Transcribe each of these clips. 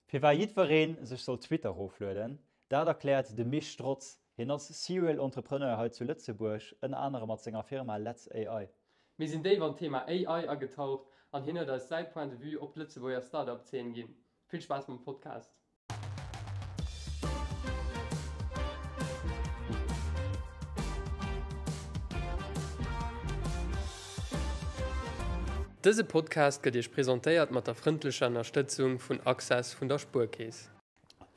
Firwat jiddweree sech soll Twitter roflueden, dat erkläert de Misch Strotz. Hien ass Serial Entrepreneur hei zu Lëtzebuerg, ënner anerem mat senger Firma Letz AI. Mir sinn déif an d'Thema AI agetaucht an hien huet eis säi Point de vue op d'Lëtzebuerger Start-up Zeen ginn. Vill Spaass mam Podcast! Dëse Podcast gëtt Iech presentéiert mat der frëndlecher Ënnerstëtzung vun Access vun der Spuerkeess.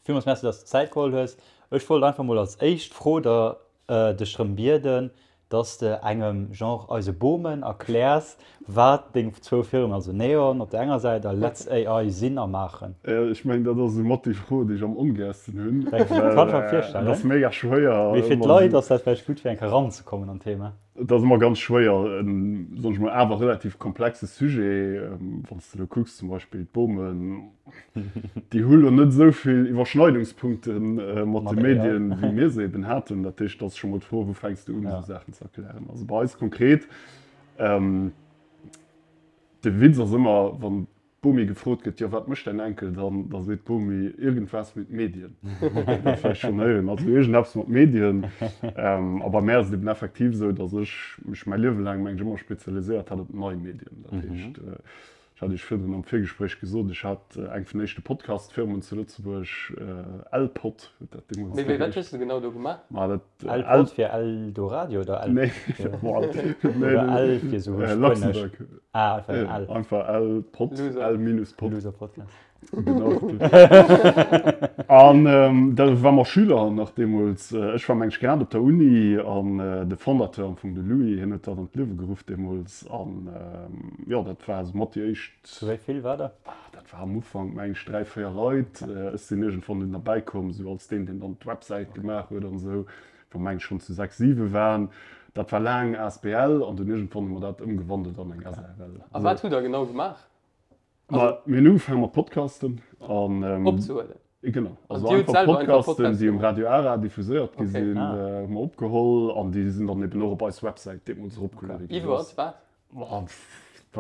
Villmools Merci, dass de Zäit geholl hues. Ech wollt einfach mol als éischt Fro der dech drëm bieden, dass de engem, genre eise Bomen erkläers, wat deng zwou Firmen, also Neon op der enger Säit a Letz AI sinn a maachen. Ech mengen, dat ass esou mat déi Fro, déi ech am ongäersten hunn, Dat kann ech mer virstellen. Dat ass mega schwéier. Mee fir d'Leit ass dat vläicht gutt, fir eng Kéier eranzekommen an d'Thema. Et ass ëmmer ganz schwéier, en, soen ech mol, awer relativ komplexe Sujet, wann s de elo kucks, zum Beispill d'Bomen, déi hu lo net esou vill Iwwerschneidungspunkte mat de Medien, wéi mir se eben haten. Dat heescht, et ass scho mol d'Fro, wou fänks de un, esou Saachen ze erklären. Also bei eis konkret, de Witz ass ëmmer, wann d'Bomi gefrot gëtt, jo wat mécht däin Enkel dann, da seet d'Bomi, Irgendwas mit Medien. Dat vläicht schonn héieren, also iergendeppes mat Medien. A bei mär ass et eben effektiv esou, datt ech mech mäi Liewe laang, meng ech, ëmmer spezialiséiert hat op nei Medien. Dat heescht, ech hat Iech virdrun am Virgespréich gesot, ech hat eng vun den éischte Podcast-Firmen zu Lëtzebuerg, L-Pod huet dat deemools Mee wat hues de genau do gemaach? Ma dat L-Pod fir Eldoradio oder L? Nee, oder L fir esou Spuenesch? Ah, einfach en L. Einfach L Pod, L minus Pod. Loser Podcast. Genau. An ähm, da war mer Schüler nach deemools. Ech war meng ech grad op der Uni an äh, de Fondateur am Fong de Louis, hien huet dat an d'Liewe geruff deemools an ähm, jo, dat war esou mat déi éischt. Zu wéi vill war der? Ah, dat war am Ufank meng ech 3, 4 Leit. Ech sinn iergendwann dunn derbäi komm, esou als deen, deen dann d'Websäit gemaach huet an esou. Wou meng ech schonn zu 6, 7 waren. Dat war laang asbl an dunn iergendwann hu mer dat ëmgewandelt an eng SARL. A wat hutt der genau gemaach? Ma mir hunn ugefaange mat Podcasten an. Opzehuelen? Genau, also einfach Podcasten, déi um Radio Ara diffuséiert gi sinn, hu mer opgeholl an déi sinn dann eben och op eis Websäit deemools eropgeluede ginn. Iwwert wat? War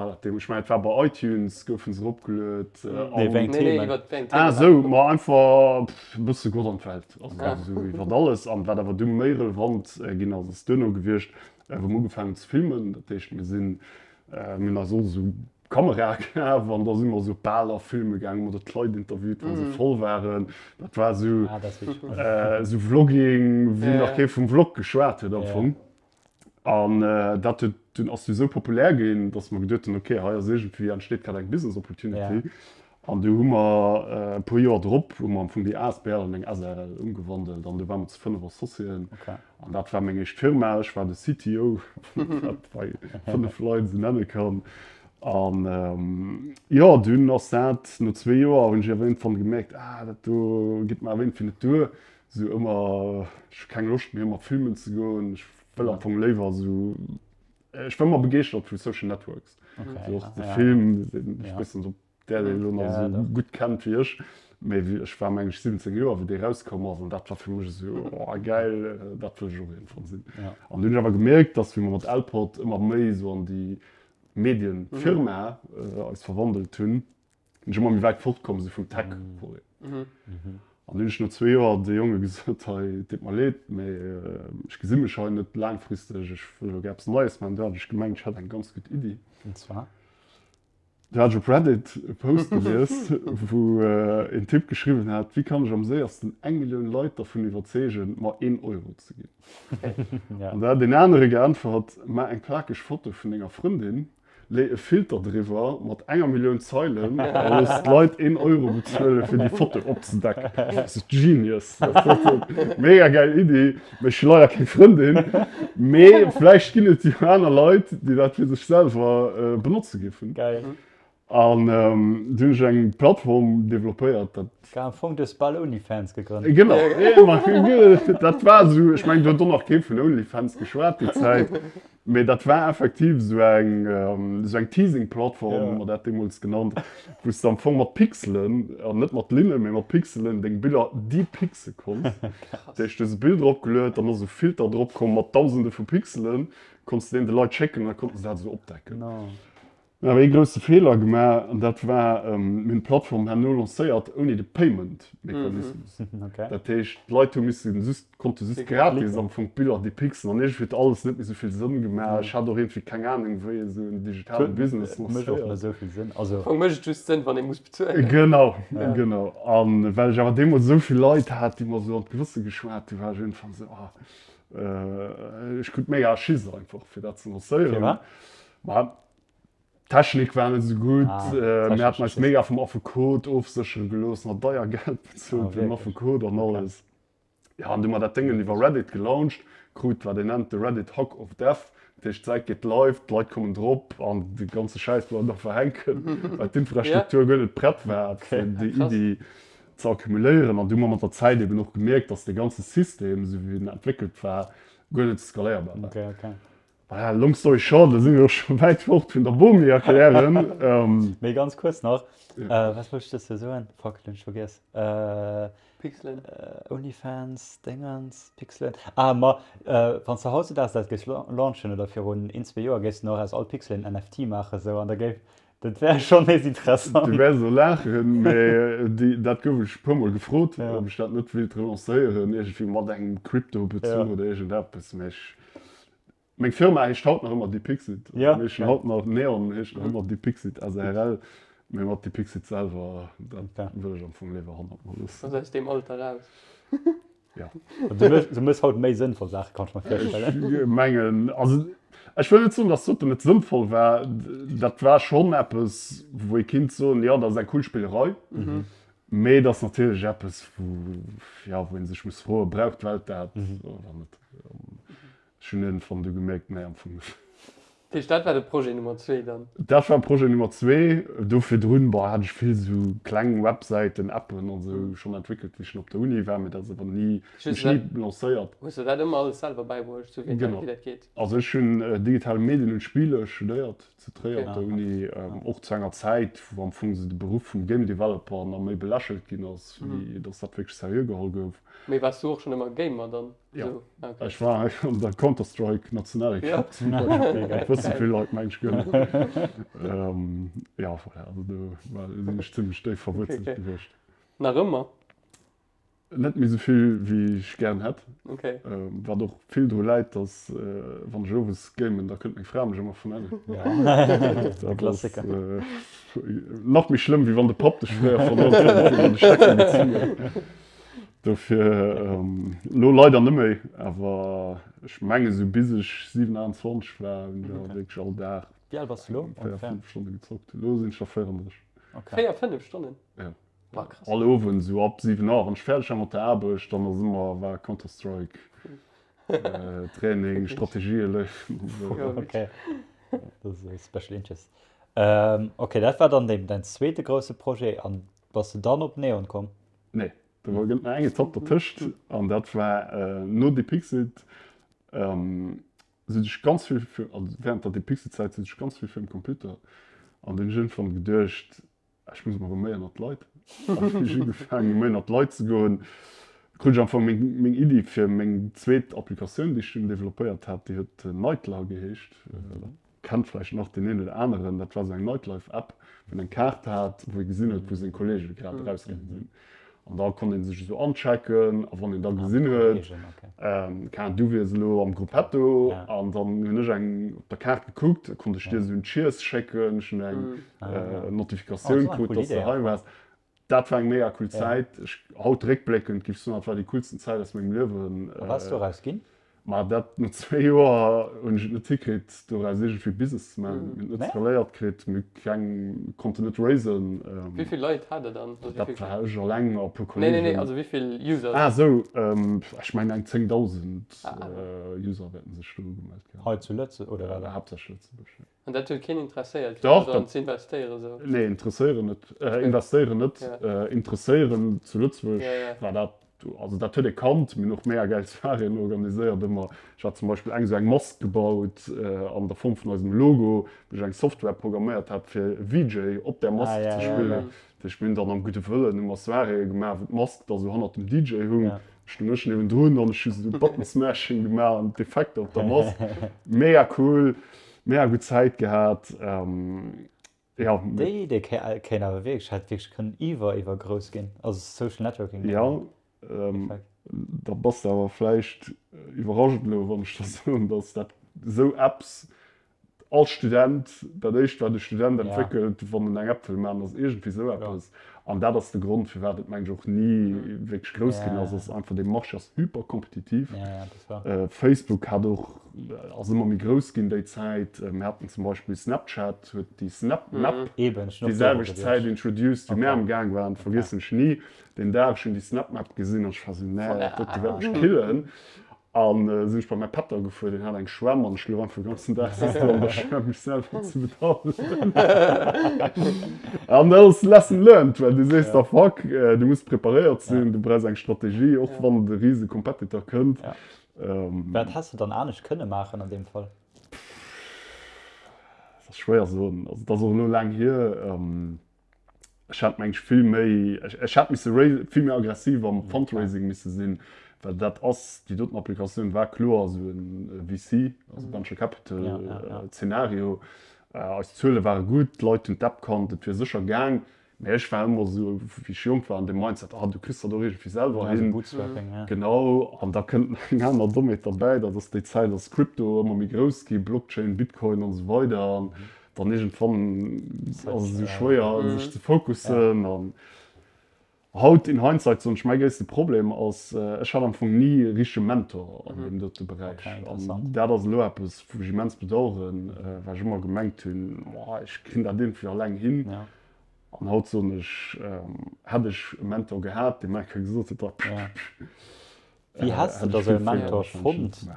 dat deemools? Ech mengen, et war bei iTunes, goufe se eropgeluet. Nee, wéi eng Themen? Ah esou, ma einfach e bësse Gott an d'Welt, also esou iwwert alles. An wat awer du méi relevant ginn ass, ass duerno gewiescht, wou mer ugefaangen hunn ze filmen. Dat heescht, mir sinn, mir hunn eis och esou Kamerae kaf an da si mer esou op Baler filme gaangen, hu mer do d'Leit interviewt, wa se voll waren. Dat war esou esou Vlogging, wéi nach kee vum Vlog geschwat huet am Fong. An dat huet dunn ass du sou populär ginn, datt mer geduet hunn, okay, hei ass iergendwéi entsteet grad eng Business Opportunity. An du hu mer e puer Joer drop hu mer am Fong déi asbl an eng SARL ëmgewandelt an du ware mer zu 5 Associéen. An dat war meng éischt Firma. Ech war de CTO, wann een dat bei 5 Leit esou nenne kann. An jo, dunn ass dat no zwee Joer hunn ech awer iergendwann gemierkt, ah dat do geet mer awer iergendwéi net duer. Sou ëmmer, ech hu keng Loscht méi ëmmer filmen ze goen, ech wëll am Fong léiwer sou, ech war ëmmer begeeschtert vu Social Networks. Sou och de Film, ech weess net ob där deen elo nach sou gutt kennt wéi ech, mee wéi ech war meng ech 17 Joer wéi dee rauskomm ass an dat war fir mech esou, oh gäil, dat wëll ech och iergendwann sinn. An dunn hunn ech awer gemierkt, dass wéi mer mat Elpod ëmmer méi sou an déi Medienfirma eis verwandelt hunn, Sinn ech ëmmer méi wäit fort komm sou vum Tech Volet. An dunn hunn ech no zwee Joer de Jonge gesot, hei et deet mer leed, mee ech gesi mech hei net laangfristeg, ech wëll elo gär eppes Neies maachen. Du hat ech gemengt, ech hätt eng ganz gutt Iddi. An zwar? Du hat ech op Reddit e Post gelies, wou een Typ geschriwwen hat, wéi kann ech am séiersten eng Millioun Leit dervun iwwerzeegen, mer een Euro ze ginn? An da hat een anere geäntwert, Maach eng plakeg Foto vun denger Frëndin Lee e Filter driwwer mat enger Millioun Zeilen a looss d'Leit een Euro bezuelen, fir déi Foto opzedecken. Dat ass genius. Dat ass eng mega gäil Iddi. Mee ech hu leider keng Frëndin. Mee vläicht ginn et jo aner Leit, déi dat fir sech selwer benotze géifen. Geil. An du hunn ech eng Plattform developpéiert, dat. War am Fong, du hues bal OnlyFans gegrënnt. Genau, dat war esou, ech mengen, do huet och nach kee vun OnlyFans geschwat déi Zäit. Mee dat war effektiv esou eng, esou eng Teasing-Plattform, hu mer dat deemools genannt, wou s de am Fong mat Pixelen, an net mat Linnen, mee mat Pixelen deng Biller depixe konns. Dat heescht, du hues e Bild eropgeluet, dann ass e Filter drop komm mat Dausende vu Pixelen, konns de deen de Leit schécken an da konnten se dat esou opdecken. Mir hunn awer ee grousse Feeler gemaach, an dat war, mir hunn d'Plattform herno lancéiert ouni de Payment-Mechanismus. Dat heescht, d'Leit hu misse just, konnte just gratis am Fong d'Biller depixen an iergendwéi huet alles net méi esou vill Sënn gemaach. Ech hat och iergendwéi keng Anung, wéi ee sou en digitale Business lancéiert. Am Fong mécht et just Sënn, wann ee muss bezuelen. Genau, genau. A well ech awer deemools esou vill Leit hat, déi mer esou an d'Gewësse geschwat hunn, war ech iergendwann esou, ah, ech krut mega Schiss einfach, fir dat ze lancéieren. Ma d'Technik war net esou gutt. Mir haten eis mega vum Affekot ofséchere gelooss, nach deier Geld bezuelt fir den Affekot an alles. Jo, an du hu mer dat Déngen iwwer Reddit gelauncht, krut wat een nennt de Reddit Hug of Death. Dat heescht, d'Säit geet live, d'Leit kommen drop an de ganze Schäiss bleift einfach hänken, well d'Infrastruktur guer net prett war, fir déi Iddi ze accumuléieren. An du hu mer mat der Zäit eben och gemierkt, dass dee ganze System, esou wéi en entwéckelt war, guer net skaléierbar war. Voilà, long story short, da si mir och scho wäit fort vun der Bomi erklären. Mee ganz kuerz nach, wat wollt ech dozou soen? Fuck, elo hunn ech vergiess. Pixelen. Onlyfans, Dingens, Pixelen. Ah, ma wann s de hautzudags dat géifs launchen oder virun een, zwee Joer, géifs de nach aus all Pixel en NFT maachen, sou, an da géif, dat wär schonn nees interessant. Du wäers elo laachen, mee déi, dat gouf ech e puermol gefrot, ob ech dat net wéilt relancéieren, iergendwéi mat engem Crypto-Bezuch oder iergendeppes, mee ech, Meng Firma heescht haut nach ëmmer Depixit. Ja. Mir heeschen haut nach Neon, heescht nach ëmmer Depixit SRL. Mee mat Depixit selwer, dat wëll ech am Fong léiwer hannert mer loossen. Ass aus deem Alter raus. Ja. Du méchs, du méchs haut méi sënnvoll Saachen, kann ech mer virstellen. Ech mengen, also ech wëll net soen, dass doten net sënnvoll war. Dat war schonn eppes, wou ee kinnt soen, jo, dat ass eng cool Spillerei. Mee et ass natierlech eppes, wou, jo, wou ee sech muss froen, Brauch d'Welt dat oder net? Ech hunn iergendwann du gemierkt, nee, am Fong net. Dat heescht, dat war de Projet Nummer zwee dann? Dat war Projet Nummer zwee. Do virdrun, boah, hat ech vill esou kleng Websäiten, Appen an esou schonn entwéckelt, wéi ech nach op der Uni war, mee dat ass awer ni, hunn ech ni lancéiert. Hues de dat ëmmer alles selwer bäibruecht, esou wéi dat, wéi dat geet? Genau. Also ech hunn digital Medien und Spiele studéiert zu Tréier op der Uni, och zu enger Zäit, wou am Fong esou de Beruff vum Game Developer nach méi belächelt ginn ass, wéi datt dat wierklech seriö geholl gouf. Mee waars du och schonn ëmmer Gamer dann? Ja. So, okay. Ech war an der Counter-Strike Nationalekipp zum Beispill. Dat wësse vill Leit meng ech guer net. Ähm, ja, voilà, also do war, sinn ech zimmlech déif verwuerzelt Okay, okay. gewiescht. Nach ëmmer? Net méi sou vill, wéi ech gären hätt. Okay. Ähm, wat och vill dru läit, dass äh, wann ech owes gamen, da kënnt meng Fra mech ëmmer vernennen. Ja. Dat ass Klassiker. äh, nach méi schlëmm, wéi wann de Papp dech fréier vernannt huet, wéi wann de Stecker gezunn huet. Dofir elo leider net méi, awer ech menge sou bis ech 27 war hunn ech awer wierklech all Dag Wéi al bass du elo 4, ongeféier? 5 Stonne gezockt. Elo sinn ech der 34. Okay. 4, 5 Stonnen? Jo. Boah, krass. All Owend sou ab 7 Auer, wann ech fäerdeg war mat der Aarbecht, dann ass ëmmer war Counter-Strike, Training, Strategië léieren an esou. Jo, Okay, dat ass e Special Interest. Okay, dat war dann däin zweete grousse Projet an bass du dann op Neon komm? Nee, do war gëtt nach eng Etapp dertëscht an dat war no Depixit sot ech ganz vill fir, also während der Depixit-Zäit sot ech ganz vill virum Computer an dunn hunn ech iergendwann geduecht, ech muss mol erëm méi ënnert d'Leit. An dunn hunn ech ugefaangen méi ënnert d'Leit ze goen. Krut ech am Fong meng meng Iddi fir meng zweet Applikatioun, déi ech dunn developpéiert hat, déi huet Nightler geheescht. Kennt vläicht nach deen een oder aneren, dat war esou eng Nightlife-App, wou een eng Kaart hat, wou ee gesinn huet, wou seng Kolleege grad erausgaange sinn. An da konnt ee sech esou anchecken a wann een da gesinn huet, keng Ahnung, du wiers elo am Gruppetto an dann hunn ech eng op der Kaart gekuckt, da konnt ech dir esou en Cheers schécken, ech hunn eng Notifikatioun krut, dass de hei waars. Dat war eng mega cool Zäit. Ech, haut réckbléckend, giff soen, dat war déi coolsten Zäit aus mengem Liewen. A wat ass doraus ginn? Ma dat, no zwéi Joer hunn ech et net hikritt, doraus iergendwéi Business ze maachen. Mir hunn et net skaléiert kritt, mir hu keng, konnten net raisen. Wéi vill Leit hat der dann? Dat war ech alleng a puer Kollegen. Nee, nee, nee, also wéi vill Users? Ah esou, ech mengen eng 10.000 User wäerten sech do ugemellt gehat hunn. Hei zu Lëtze-, oder wat? Haaptsächlech Lëtzebuerg, jo. An dat huet keen interesséiert, fir Dach, do dann dat. ze investéieren esou? Nee, interesséieren net. Investéieren net. Interesséieren zu Lëtzebuerg Ja, ja. war dat, also dat huet ee kannt. Mir hunn och mega gäil Soiréeën organiséiert ëmmer. Ech hat zum Beispill eng esou eng Mask gebaut an der Form vun eisem Logo, wou ech eng Software programméiert hat, fir VJ op där Mask Ah, ja, ze ja, spillen. ja. Dat heescht, mir hunn dann am gudde Wëllen hu mer Soiréeë gemaach, wou d'Mask da sou hannert dem DJ hung. Ja. Ech stoung ech niewendrun an ech hu sou Button Smashing gemaach an d'Effekter op der Mask. Mega cool. Mega gutt Zäit gehat. Jo. Déi Idee kéint awer wierklech, hätt wierklech kënnen iwwer, iwwer grouss ginn, also Social Networking. Jo, da bass de awer vläicht iwwerrascht elo, wann ech der soen, datt dat esou Apps All Student, dat éischt wat e Student entwéckelt, wann en eng App wëll maachen, ass iergendwéi esou eppes. An dat ass de Grond, firwat et mengen ech och ni wierklech grouss ginn ass, ass einfach dee Marché ass hyperkompetitiv. Facebook hat och, ass ëmmer méi grouss ginn déi Zäit. Mir haten zum Beispill Snapchat huet déi Snap Map déi selwecht Zäit introduced wéi mär am Gaang waren, vergiessen ech ni deen Dag, ech hunn déi Snap Map gesinn an ech war esou, nee, dat dote wäert mech killen. An sinn ech bei mäi Pätter gefuer, deen hat eng Schwämm an ech louch einfach de ganzen Dag do an der Schwämm mech selwer ze bedaddelen. An dat ass lesson learned, well du sees da fuck, du muss preparéiert sinn, du brauchs eng Strategie, och wann de rise Competitor kënnt. Wat häss de dann anescht kënne maachen an deem Fall? Dat ass schwéier soen, also et ass och elo laang hier. Ech hätt mengt vill méi, ech hätt misse vill méi aggressiv am Fundraising misse sinn, well dat ass, déi doten Applikatioun war kloer esou e VC, also Venture Capital Zeenario. Eis Zuele ware gutt, d'Leit hunn d'App kannt, et wier sécher gaang. Mä ech war ëmmer esou, wéi ech jonk war, an deem Mindset, ah du kriss dat och iergendwéi selwer hin. Genau, an da kënnt nach eng aner Dommheet derbäi, dat ass déi Zäit ass Crypto ëmmer méi grouss gi, Blockchain, Bitcoin an esou weider. Dann iergendwann ass et esou schwéier sech ze focussen. An haut in hindsight soen ech, mäi gréisste Problem ass, ech hat am Fong ni e richtege Mentor an deem dote Beräich. An dat ass elo eppes, wou ech immens bedaueren, well ech ëmmer gemengt hunn, oh ech krin dat iergendwéi alleng hin. An haut soen ech, hätt ech e Mentor gehat, dee mer eng Kéier gesot huet, da Wéi häss de da sou e Mentor fonnt?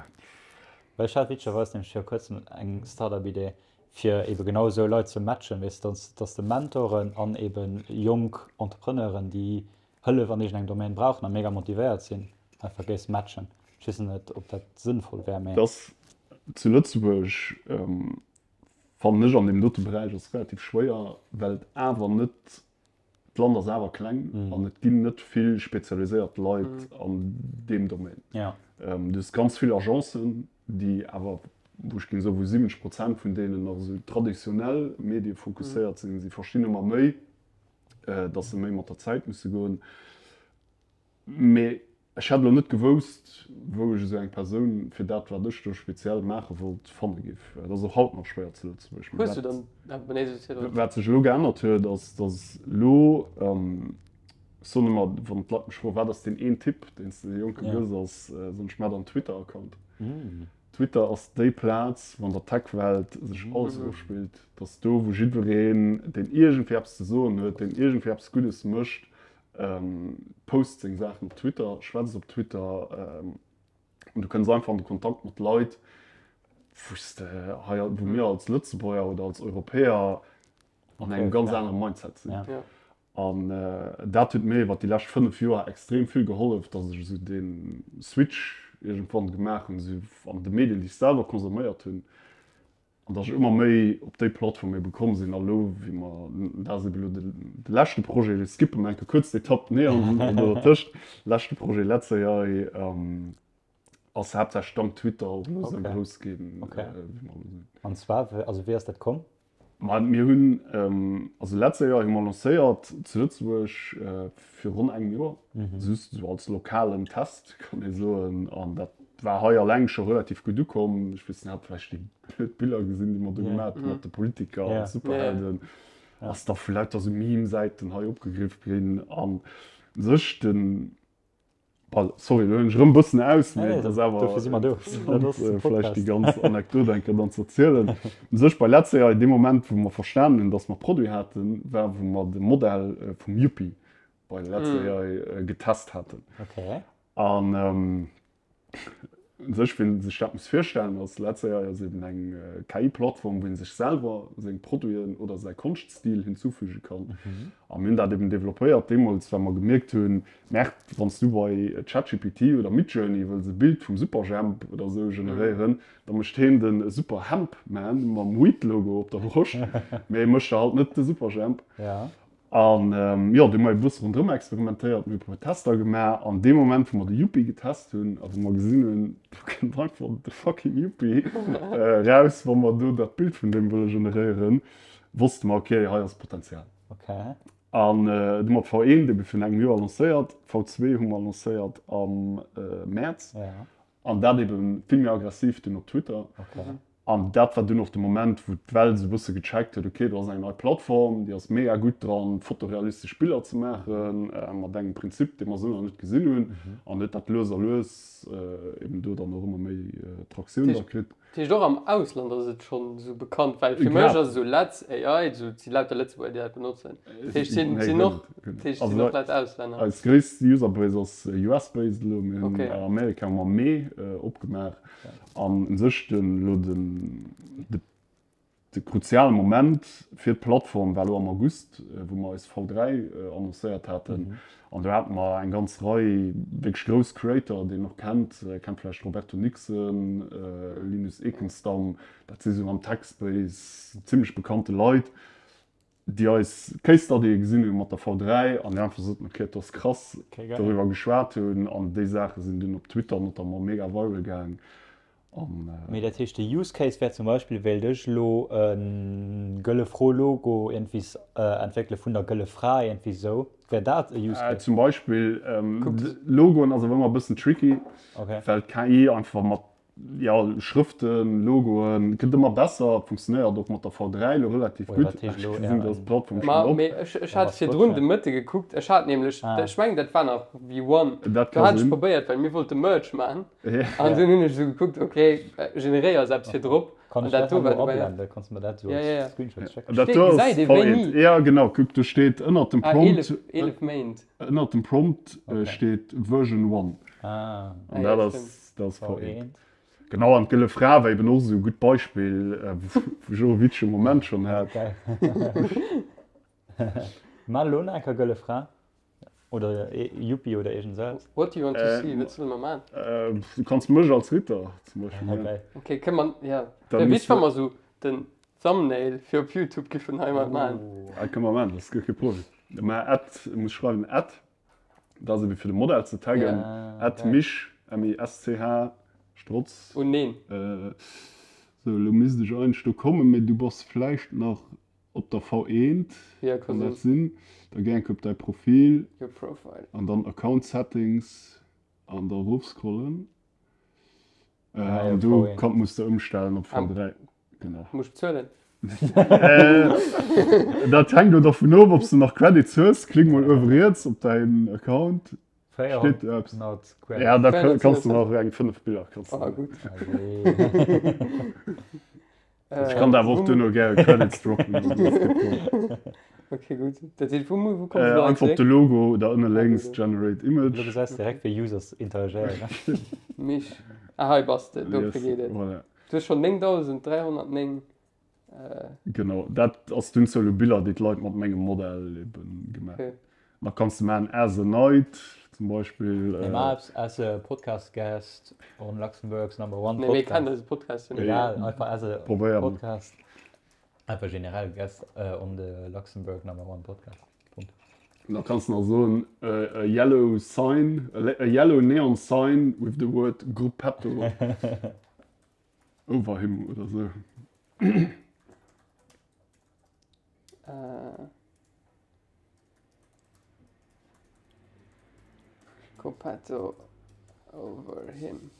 Well ech hat witzegerweis nämlech viru kuerzem eng Startup-Idee, fir ebe genau esou Leit ze matchen, weess de, dass dass de Mentoren an ebe jonk Entrepreneuren, déi Hëllef an iergendengem Domaine brauchen a mega motivéiert sinn, einfach géifs matchen. Ech weess net, ob dat sënnvoll wär, mee. Dass zu Lëtzebuerg, fannen ech, an deem dote Beräich ass relativ schwéier, well et awer net D'Land ass awer kleng an et ginn net vill spezialiséiert Leit an deem Domaine. Du hues ganz vill Agencen, déi awer, wou ech géing soen, wou 70 Prozent vun deenen nach esou traditionell Medie fokusséiert sinn. Si verstinn ëmmer méi, datt se méi mat der Zäit musse goen. Mee ech hätt elo net gewousst, wou ech esou eng Persoun fir dat, wat ech do speziell maache wollt, fanne giff. Dat ass och haut nach schwéier zu Lëtzebuerg. Mee wat, wat sech elo geännert huet, ass, datt elo, ech soen ëmmer, wann d'Leit mech froen, wat ass deen een Tipp, deen s de de Jonke gëss, ass, soen ech, Maacht en Twitter-Account. Twitter ass déi Plaz, wou an der Tech-Welt sech alles ofspillt. Dat ass do, wou jiddwereen, deen iergendwéi eppes ze soen huet, deen iergendwéi eppes Guddes mécht, Post seng Saachen op Twitter, schwätzt op Twitter an du kënns einfach an de Kontakt mat Leit, wou s de hei, wou mir als Lëtzebuerger oder als Europäer an engem ganz anere Mindset sinn. An dat huet mir iwwer déi lescht 5 Joer extrem vill gehollef, datt ech esou dee Switch iergendwann gemaach hunn, esou an de Medien, déi ech selwer consomméiert hunn, An datt ech ëmmer méi op déi Plattform ebe komm sinn. A lo, wéi mer, dat ass ebe lo de leschte Projet, ech skippen eng Kéier kuerz d'Etapp, nee, an do dertëscht, leschte Projet LetzAI, ass haaptsächlech dank Twitter och elo esou grouss ginn, wéi mer elo sinn. An zwar, also wéi ass dat komm? Ma mir hunn, also LetzAI hu mer lancéiert zu Lëtzebuerg viru ronn engem Joer, just esou als lokalen Test, kann ee soen. An dat war hei alleng scho relativ gutt ukomm. Ech weess net, hat vläicht déi blöd Biller gesinn, déi mer do gemaat hu mat de Politiker an Superhelden. Ass da vu lauter esou Meme-Säiten hei opgegriff ginn. An u sech den Well, sorry, elo hunn ech erëm e bëssen aus, mee et ass awer interessant, vläicht déi ganz Anekdot eng Kéier dann ze erzielen. U sech bei Let's AI, dee Moment, wou mer verstanen hunn, dass mer Produit haten, war, wou mer de Modell vum Yuppie bei Let's AI getest haten. An U sech, wien sech dat muss virstellen, ass Let's AI ass eben eng KI-Plattform, wou ee sech selwer seng Produiten oder säi Konschtstil hinzufüge kann. A mir hunn dat eben developpéiert deemools, well mer gemierkt hunn, Merde, wann s du bei ChatGPT oder Midjourney wëlls e Bild vum Superjhemp oder esou generéieren, da mécht heen den Super-Hemp-Man mam Weed-Logo op der Broscht, mee e mécht der halt net de Superjhemp. An jo, du hu mer e bësse ronderëm experimentéiert, mir hu e puer Tester gemaach. An dee Moment, wou mer de Yuppie getest hunn a wou mer gesinn hunn, do kënnt einfach de fucking Yuppie raus, wa mer do dat Bild vun deem wëlle generéieren, wosste mer, okay, hei ass Potenzial. Okay. An du hu mer d'V1 ebe virun engem Joer lancéiert, d'V2 hu mer lancéiert am Mäerz. An dat ebe vill méi aggressiv dunn op Twitter. An dat war dunn och de Moment, wou d'Welt esou e bësse gecheckt huet, ok, do ass eng nei Plattform, déi ass mega gutt dran, fotorealistesch Biller ze maachen, mat engem Prinzip, dee mer esou nach net gesinn hunn. An huet dat lues a lues eben do dann och ëmmer méi Traktioun da kritt. Dat heescht och am Ausland ass et schonn esou bekannt, well fir mech ass esou Letz AI, esou et si lauter Lëtzebuerger déi dat benotzen. Dat heescht sinn sinn och dat heescht sinn och Leit Auslänner. Eis gréisst Userbase ass US-based elo. Mir hunn a Amerika hu mer am Mee opgemaach an u sech den elo den de De kruziale Moment fir d'Plattform war elo am August, wou mer eis V3 annoncéiert haten. An do hate mer eng ganz Rei wierklech grouss Creator, déi een och kennt, kennt vläicht Roberto Nixon, Linus Ekenstam, dat si sou am Tech-Space zimmlech bekannte Leit, déi eis Case Studye gesinn hu mat der V3 an déi einfach soten, ok, dat ass krass, doriwwer geschwat hunn. An déi Saache sinn dunn op Twitter notamment mega viral gaang. Mee dat heescht de Use Case wär zum Beispill, wéilt ech elo e Gëlle Fro Logo iergendwies entwéckele vun der Gëlle Fra, iergendwéi sou, wär dat e Use Case? Zum Beispill. Logoen ass awer ëmmer e bëssen tricky, well d'KI einfach mat, jo, Schrëften, Logoen, gëtt ëmmer besser, funktionéiert och mat der V3 elo relativ gutt. Ech gesinn, dass d'Plattform schonn op. Mee ech hat virdrun de Mëtte gekuckt, ech hat nämlech, ech mengen dat war nach V1, do hat ech probéiert, well mir wollte Merch maachen. An dunn hunn ech esou gekuckt, ok, generéier eis eppes fir drop. Kann ech dat herno ablenden? Kanns de mer dat esou als Screenshot schécken? Dat do ass Gesäit ee wéini? Ja, genau, kuck, do steet ënnert dem Prompt. 11 Méint. Ënnert dem Prompt steet Version 1. Ah. An dat ass, dat ass V1. Genau, an d'Gëlle Fra war eben och esou e gutt Beispill, wou ech och e witzege Moment schonn hat. Geil. Maach elo nach eng Kéier Gëlle Fra. Oder Yuppie oder iergend esou eppes. What do you want to see? Wat solle mer man? Du kanns mech als Ritter zum Beispill man. Geil. Ok, kënne mer, ja. Wär witzeg, wa mer esou den Thumbnail fir op Youtube giffen heimat man. Dat kënne mer man, dat ass guer kee Problem. Mä at, muss schreiwen at, dat ass ebe fir de Modell ze taggen, at mich, M-I-S-C-H, Strotz. Oh neen. Sou, elo misst ech eigentlech do kommen, mee du bass vläicht nach Op der V1 kann dat sinn. Da géi enke op däi Profil an dann Account Settings an da erofscrollen. An do kann muss de ëmstellen op V3. Genau. Muss ech bezuelen? Dat hänkt elo dervun of, ob s de nach Credits hues. Klick mol uewe riets op däin Account. Steet do eppes? 400 Credits. Ja, da kanns de nach eng 5 Biller. Ah, gutt. Ech kann der awer och duerno gäre Credits droppen. Also dat ass kee Problem. Ok, gutt. Dat heescht, wou, wou kommst du elo Einfach op de Logo da ënne lénks, Generate Image. Elo gesäis de direkt, wéi Users interagéieren. Mich. Ah, hei bass de. Dofir geet et. Voilà. Du hues schonn 9309. Genau, dat ass d'Unzuel u Biller, déi d'Leit mat mengem Modell ebe gemaach hunn. Da kanns de maachen as a night zum Beispill. Nee, maach eppes as a podcast guest on Luxembourg's number one podcast. Nee, mir kennen eise Podcast jo net. Egal, einfach as a podcast. Einfach generell guest on the Luxembourg number one podcast. Punkt. Da kanns de nach soen a yellow sign, a yellow neon sign with the word Gruppetto over him oder sou. Gruppetto over him.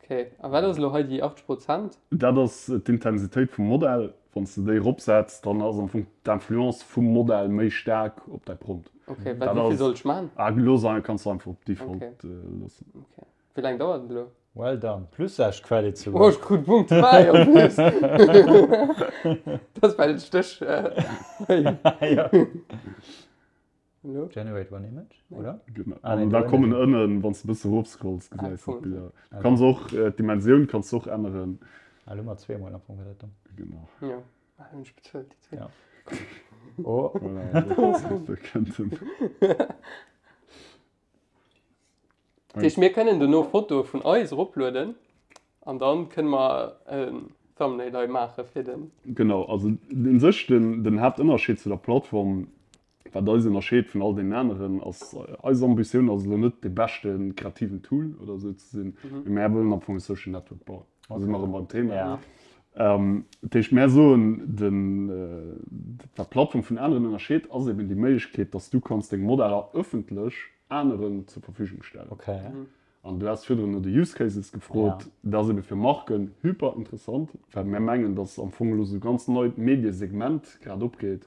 Ok, a wat ass elo hei déi 80 Prozent? Dat ass d'Intensitéit vum Modell. Wann s de déi eropsetz, dann ass am Fong d'Influence vum Modell méi staark op däi Prompt. Ok, wat, wéi vill soll ech man? Ah, looss, kanns de einfach op Default loossen. Ok, wéi laang dauert et elo? Well done. Plus 6 Credits souguer. Oh, ech krut Punkt 2 en plus. Dat ass well ech dech Ja. Generate one image, oder? Genau. An da kommen ënnen, wann s de e bësse erofscrolls, gesäis de d'Biller. Du kanns och d'Dimensioun kanns de och änneren. Ah, elo mat zweemol am Fong, war dat domm. Genau. Jo, ah, hunn ech bezuelt, déi zwee. Ja. Oh. Voilà, dat kënnt en. Dat heescht, mir kënnen dono Fotoe vun eis eroplueden an dann kënne mer e. Thumbnail hei maache fir den. Genau, also u sech den, den Haaptënnerscheed zu der Plattform, wat eis ënnerscheet vun all deenen aneren, ass, eis Ambitioun ass elo net dee beschte kreativen Tool oder esou ze sinn, mee mär wëllen am Fong e Social Network bauen. Da si mer erëm beim Thema. Dat heescht, mär soen, den, wat d'Plattform vun aneren ënnerscheet, ass eben déi Méiglechkeet, dass du kanns deng Modeller ëffentlech aneren zur Verfügung stellen. An du has virdrun no de Use Cases gefrot. Dat ass ebe fir Marken hyper interessant, well mär mengen, dass am Fong elo esou e ganz neit Mediesegment grad opgeet,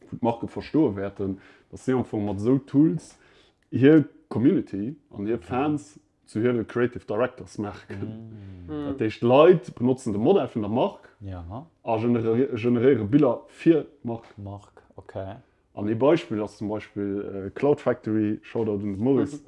wou d'Marke verstoe wäerten, dass si am Fong mat esou Tools hir Community an hir Fans zu hire Creative Directors maache kënnen. Dat heescht, d'Leit benotzen de Modell vun der Mark a generéiere Biller fir d'Mark. Mark, okay. An ee Beispill ass zum Beispill Cloud Factory, Shoutout un de Maurice.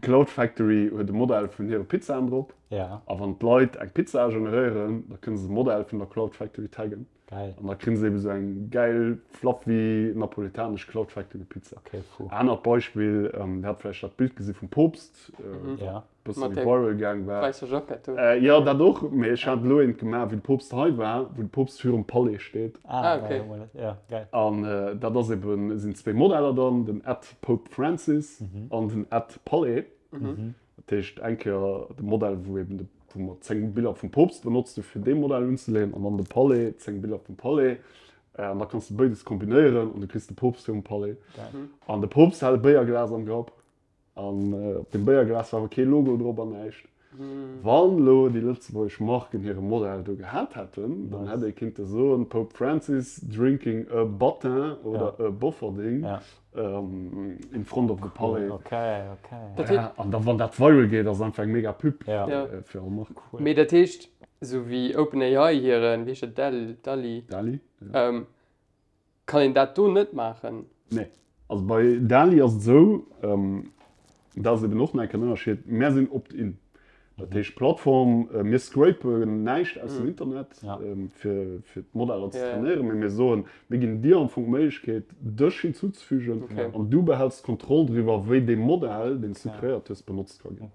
Cloud Factory huet e Modell vun hire Pizzaen drop. A wann d'Leit eng Pizza generéieren, da kënne se de Modell vun der Cloud Factory taggen. Geil. An da kréien se eben esou eng gäil, fluffy, napolitanesch Cloud Factory Pizza. Okay, fou. Anert Beispill, Dir hat vläicht dat Bild gesi vum Poopst, mhm. ja. bësse méi viral gaang war. Wäisser Jackett do. Äh, jo, dat och, mee ech hat elo eent gemaach, wéi de Poopst hei war, wou de Poopst virum Palais steet. Ah, ah okay. Ja, geil. An äh, dat ass eben, sinn zwéi Modeller dann, den at Pope Francis mhm. an den at Palais. Mhm. Dat heescht eng Kéier de Modell, wou eben de, wou mer 10 Biller vum Poopst benotzt hu fir dee Modell unzeleeën an dann de Palais, 10 Biller vum Palais. An da kanns de béides kombinéieren an du kriss de Poopst virum Palais. An de Poopst hat e Béierglas am Grapp an op deem Béierglas war awer kee Logo drop an näischt. Wann elo déi lëtzebuergesch Marken hire Modell do gehat hätten, dann hätt ee kinnte soen, Pope Francis drinking a Battin oder a Bofferding. In front of the palais. Okay, okay. Dat heet. An da wann dat viral geet, ass einfach eng mega Pub fir all Mark. Cool. Mee dat heescht, esou wéi OpenAI hiren, wéi heescht dat, Dell, Dall-E. Dall-E, ja. Kann een dat do net maachen? Nee. Also bei Dall-E ass et esou, dat ass eben och nach eng Kéier en Ënnerscheed, mär sinn opt-in. Dat heescht d'Plattform, mir scrapen näischt aus dem Internet, fir d'Modeller ze trainéieren, mee mir soen, mir ginn dir am Fong d'Méiglechkeet, dech hinzuzefügen an du behälls d'Kontroll driwwer, wéi dee Modell, deen s du kreéiert hues, benotzt ka ginn.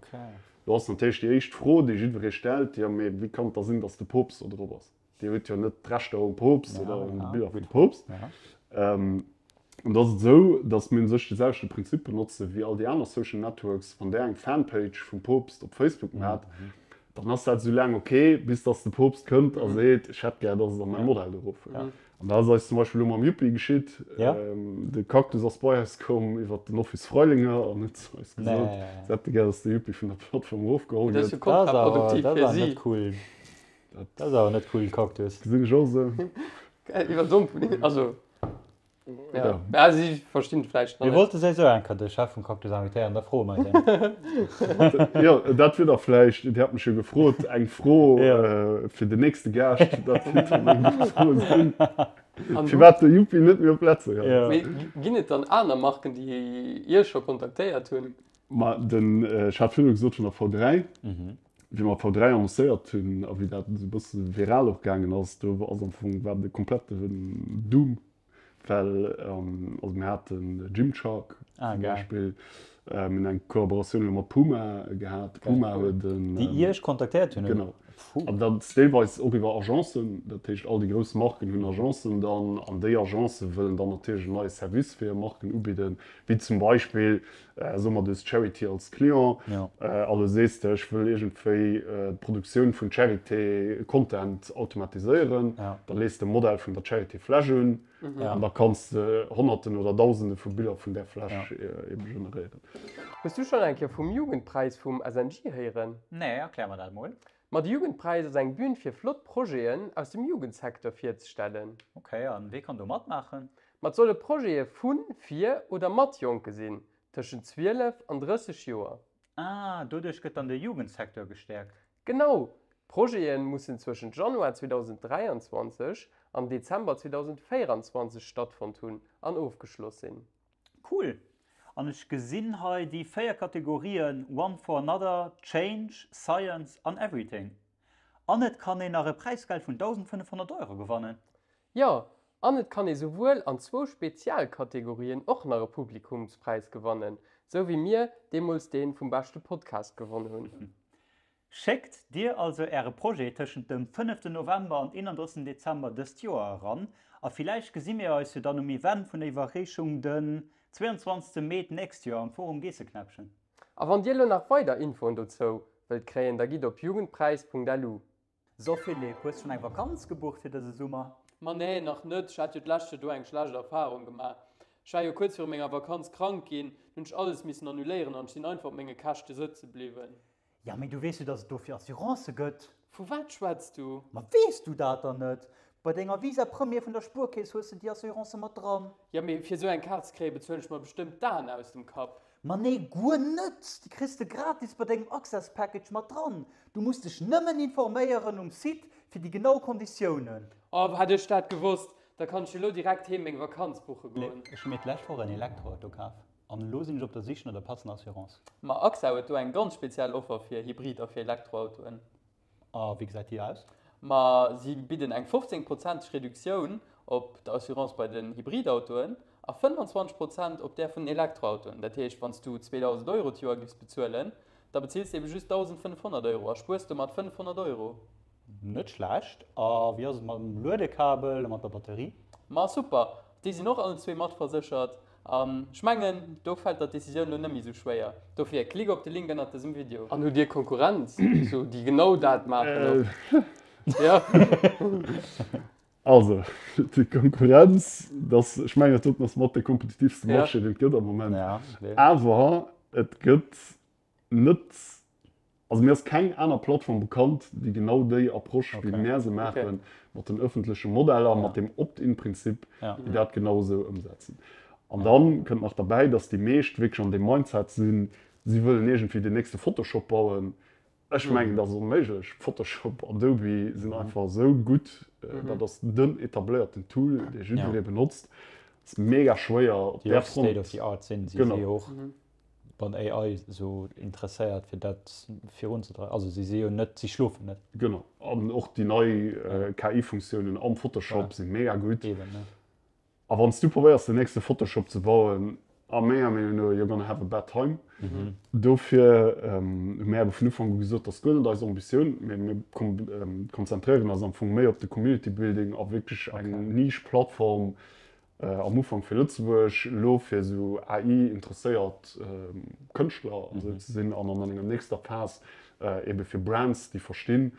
Do ass natierlech déi éischt Fro, déi jiddweree stellt, Jo, mee wéi kann et da sinn, datt de Poopst do drop ass? Dir hutt jo net d'Rechter um Poopst oder un de Biller vum Poopst. An da ass et esou, datt mir u sech de selwechte Prinzip benotze wéi all déi aner Social Networks. Wann där eng Fanpage vum Poopst op Facebook maacht, dann ass dat esou laang ok, bis datt de Poopst kënnt a seet, ech hätt gär, datt et a mäi Modell do erofhëlt. An dat ass eis zum Beispill elo mam Yuppi geschitt. De Cactus ass bei eis komm iwwer den Office Freilinger an huet zu eis gesot, se hätte gär, datt de Yuppi vun der Plattform erofgeholl gëtt. Dat ass jo kontraproduktiv fir si. Dat ass awer net cool, Cactus. Gesinn ech och esou. Iwwer Domp, also ja, ja si verstinn et vläicht nach Mir net. Wollte souwisou eng Kéier de Chef vum Cactus invitéieren, da froe mer hien. Jo, dat wier da vläicht, Dir hat mech jo gefrot, eng Fro fir den nächste Gaascht, dat kéint dann eng gutt Fro sinn, firwat de Yuppi net méi op Letze ass. Mee ginn et dann aner Marken, déi Iech scho kontaktéiert hunn? Ma den, ech hat virdru gesot vun der V3. Wéi mer V3 annoncéiert hunn a wéi dat esou e bësse viral och gaangen ass, do ass am Fong war de komplette Doom, well also mir haten Gymshark zum Beispill, mir hunn eng Kollaboratioun elo mat Puma gehat, Puma huet en. Déi Iech kontaktéiert hunn, oder? Genau. An dat ass deelweis och iwwer Agencen, dat heescht all déi grouss Marken hunn Agencen dann an déi Agencë wëllen dann natierlech en neie Service fir hir Marken ubidden, wéi zum Beispill Soe mer, du hues Charity als Client a lo sees de, ech wëll iergendwéi d'Produktioun vun Charité-Content automatiséieren. Da lees de e Modell vun der Charité-Fläsch un an da kanns de Honnerten oder Dausende vu Biller vun där Fläsch ebe generéieren. Hues du schonn eng Kéier vum Jugendpräis vum SNJ héieren? Nee, erklär mer dat mol. Ma de Jugendpräis ass eng Bühn fir flott Projeten aus dem Jugendsecteur virzestellen. Ok, an wee kann do matmaachen? Ma et solle Projete vu, fir oder mat Jonke sinn, tëschent 12 an 30 Joer. Ah, doduerch gëtt dann de Jugendsecteur gestäerkt. Genau! D'Projete mussen zwëschent Januar 2023 an Dezember 2024 stattfonnt hunn an ofgeschloss sinn. Cool! An ech gesinn hei déi 4 Kategorien One for Another, Change, Science an Everything. An et kann een nach e Präisgeld vun 1.500 Euro gewannen. Jo, an et kann ee souwuel an zwou Spezialkategorien och nach e Publikumspräis gewannen, sou wéi mir deemools dee vum beschte Podcast gewonn hunn. Schéckt dir also äre Projet tëschent dem fënneften November an 31 Dezember dëst Joer eran a villäicht gesi mir eis jo dann um Event vun der Iwwerreechung den 22 Mee d'nächst Joer am Forum Geesseknäppchen. A wann dir elo nach weider Infoen dozou wëllt kréien, da gitt op jugendpräis.lu. So Philippe, hues schonn eng Vakanz gebucht fir dëse Summer? Ma nee, nach net. Ech hat jo d'lescht Joer do eng schlecht Erfarung gemaach. Ech war jo kuerz viru menger Vakanz krank ginn, dunn hunn ech alles missen annuléieren an ech sinn einfach op menge Käschte sëtze bliwwen. Ja, mee du weess jo, dass et dofir Assurancë gëtt. Vu wat schwätz du? Ma weess du dat dann net? Bei denger Visa Premier vun der Spuerkeess hues de déi Assurance mat dran. Ja, mee fir esou eng Kaart ze kréien, bezuelen ech mer bestëmmt d'Aen aus dem Kapp. Ma nee, guer net! Déi kriss de gratis bei dengem Access Package mat dran. Du muss dech nëmmen informéieren um Site fir déi genau Konditiounen. Oh, hätt ech dat gewosst, da kann ech jo elo direkt heem meng Vakanz buche goen. Ech hu mir d'lescht Woch en Elektroauto kaf. An elo sinn ech op der Sich no der passender Assurance. Ma AXA huet do eng ganz speziell Offer fir Hybrid a fir Elektroautoen. A wéi gesäit déi aus? Ma si bidden eng 15 prozenteg Reduktioun op der Assurance bei den Hybridautoen a 25 Prozent op där vun den Elektroautoen. Dat heescht, wann s du 2.000 Euro d'Joer giffs bezuelen, da bezills de ebe just 1.500 Euro a spuers domat 500 Euro. Net schlecht. A wéi ass et mam Luedekabel a mat der Batterie? Ma super, déi sinn och allen zwee matverséchert. An ech mengen, do fält der d'Decisioun lo net méi sou schwéier. Dofir, klick op de Link ënnert dësem Video. An hutt Dir Konkurrenz, sou déi genau dat maachen och? Jo. Also, déi Konkurrenz, dass, ech mengen, dat doten ass mat de kompetitivste Marché, deen et gëtt am Moment. Awer et gëtt net, also mir ass keng aner Plattform bekannt, déi genau déi Approche, wéi mär se maachen, mat den ëffentleche Modeller, mat deem Opt-in-Prinzip, déi dat genau esou ëmsetzen. An da kënnt nach derbäi, datt déi meescht wierklech an deem Mindset sinn, si wëllen iergendwéi den nächste Photoshop bauen. Ech mengen, dat ass onméiglech. Photoshop, Adobe sinn einfach esou gutt, dat ass den etabléierten Tool, dee jiddweree benotzt. Et ass mega schwéier op där Front. State of the art sinn si och. Wann AI esou interesséiert fir dat virunzedreiwen, also si si jo net, si schlofen net. Genau, an och déi nei KI-Funktiounen am Photoshop si mega gutt. Eben, ne. A wann s du probéiers den nächste Photoshop ze bauen, a menger Meenung no, you're gonna have a bad time. Dofir hu mir awer vun Ufank u gesot, dat ass guer net eis Ambitioun, mee mir konzentréieren eis am Fong méi op de Community Building a wierklech eng Niche-Plattform Am Ufank fir Lëtzebuerg, elo fir esou AI-interesséiert Kënschtler an esou ze sinn an an enger nächster Phas ebe fir Brands, déi verstinn,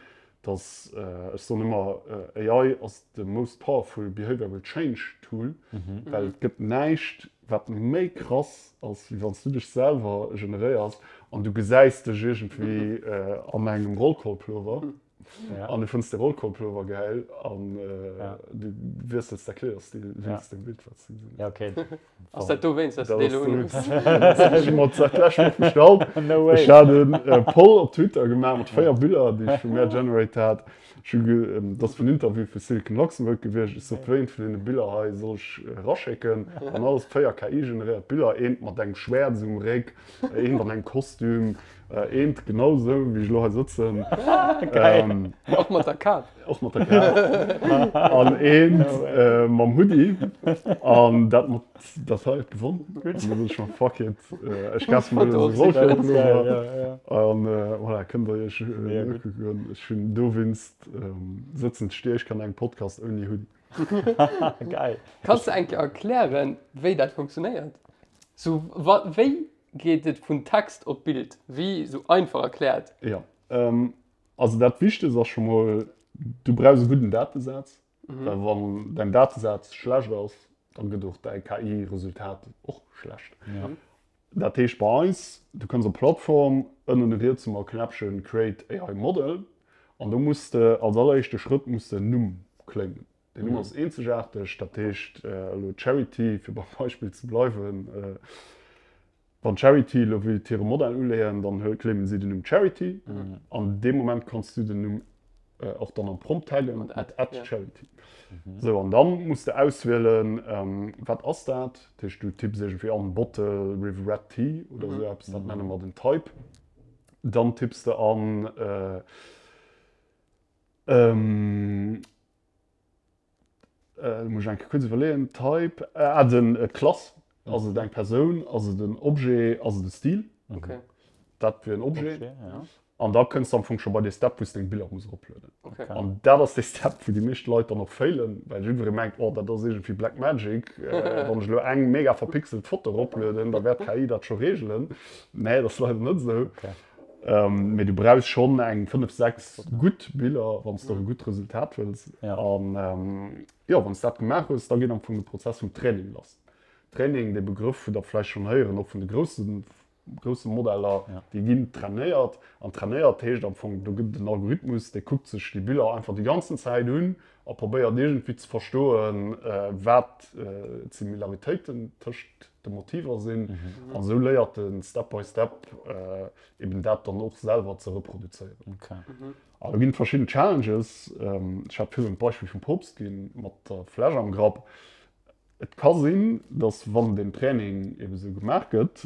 dass, ech soen ëmmer, AI ass the most powerful behavioral change tool, well et gëtt näischt, wat méi krass ass, wéi wann s du dech selwer generéiers an du gesäis dech iergendwéi an engem Rollkollpullover. An du fënns de Rollkollpullover gäil an du wiessels däi Kleederstil wéinst dem Bild, wat s du gesinn hues. Ja, okay. Ass dat dowéinst, dass du dee lo unhues? Dat hu ech mer dat lescht Woch bestallt. No way. Ech hat e Poll op Twitter gemaach mat 4 Biller, déi ech vu mär generate hat. Ech hu ge, dat ass vun Interview vu Silicon Luxembourg gewiescht. Ech sot, wéi eent vun deene Biller hei soll ech eraschécken? An alles 4 KI-generéiert Biller, eent mat engem Schwäert esou um Réck, eent an engem Kostüm, Eent genau esou wéi ech elo hei sëtzen. Geil. Och mat der Kap. Och mat der Kap. An eent mam Hoodie. An dat mat dat hei huet gewonn. An da sot ech mer, fuck it, ech kafe mer elo esou e Rollstullpullover. An voilà, kënnt der iech ukucken. Ech hunn dowéinst sëtzen d'Stier, ech kann engem Podcast ouni Hoodie. Geil. Kanns de eng Kéier erklären, wéi dat funktionéiert? Sou, wéi Geet et vun Text op Bild? Wéi sou einfach erkläert. Jo, also dat Wichtegst ass scho mol, du brauchs e gudden Datesaz, well wann däin Datesaz schlecht ass, dann gëtt och däi KI-Resultat och schlecht. Dat heescht bei eis, du kënns op d'Plattform, ënnen riets hu mer e Knäppchen Create AI Model an do muss de als alleréischte Schrëtt muss de en Numm claimen. Deen Numm ass eenzegaarteg, dat heescht elo Charity, fir beim Beispill ze bleiwen, wann Charity elo wéilt hire Modell uleeën, dann claimen si den Numm Charity an dee Moment kanns du den Numm och dann am Prompt taggen mat @charity. Sou, an dann muss de auswielen, wat ass dat? Dat heescht, du tipps iergendwéi an Bottle with red tea oder esou eppes, dat nenne mer den Type. Dann tipps de an, Muss ech eng Kéier kuerz iwwerleeën. Type, ah den d'Klass, ass et eng Persoun, ass et en Objet, ass et e Stil? Okay. Dat wier en Objet. Objet, ja. An da kënns de am Fong scho bei dee Step, wou s de deng Biller muss eroplueden. An dat ass dee Step, wou déi meescht Leit dann och failen, well jiddweree mengt, oh, dat ass iergendwéi Black Magic, wann ech elo eng mega verpixelt Foto eroplueden, da wäert d'KI dat scho reegelen. Nee, dat ass leider net esou. Mee du brauchs schonn eng 5, 6 gutt Biller, wann s de och e gutt Resultat wëlls. An jo, wann s dat gemaach hues, da geet am Fong de Prozess vum Training lass. Training, dee Begrëff hutt Der vläicht schonn héieren, och vun de grousse grousse Modeller, déi ginn trainéiert. An trainéiert heescht am Fong, do gëtt et en Algorithmus, dee kuckt sech déi Biller einfach déi ganzen Zäit un a probéiert iergendwéi ze verstoen, wat d'Similaritéiten tëscht de Motiver sinn. An esou léiert e Step by Step eben dat dann och selwer ze reproduzéieren. An do ginn et verschidden Challenges. Ech hat virdrun d'Beispill vum Poopst ginn, mat der Fläsch am Grapp. Et ka sinn, dass wann den Training ebe sou gemaach gëtt,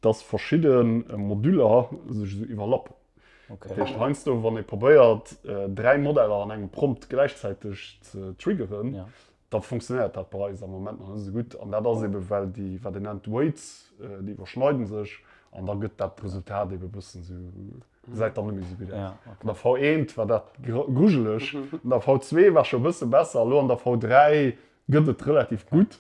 dass verschidde Moduler sech esou iwwerlappen. Dat heescht heiansdo, wann ee probéiert, 3 Modeller an engem Prompt gläichzäiteg ze triggeren, da funktionéiert dat bei eis am Moment nach net esou gutt. An dat ass ebe well déi, wat een nennt Weights, déi iwwerschneiden sech an da gëtt dat Resultat ebe e bëssen esou, gesäit dann net méi esou gutt aus. An der V1 war dat grujeleg, an der V2 war scho e bësse besser, elo an der V3 Gëtt et relativ gutt,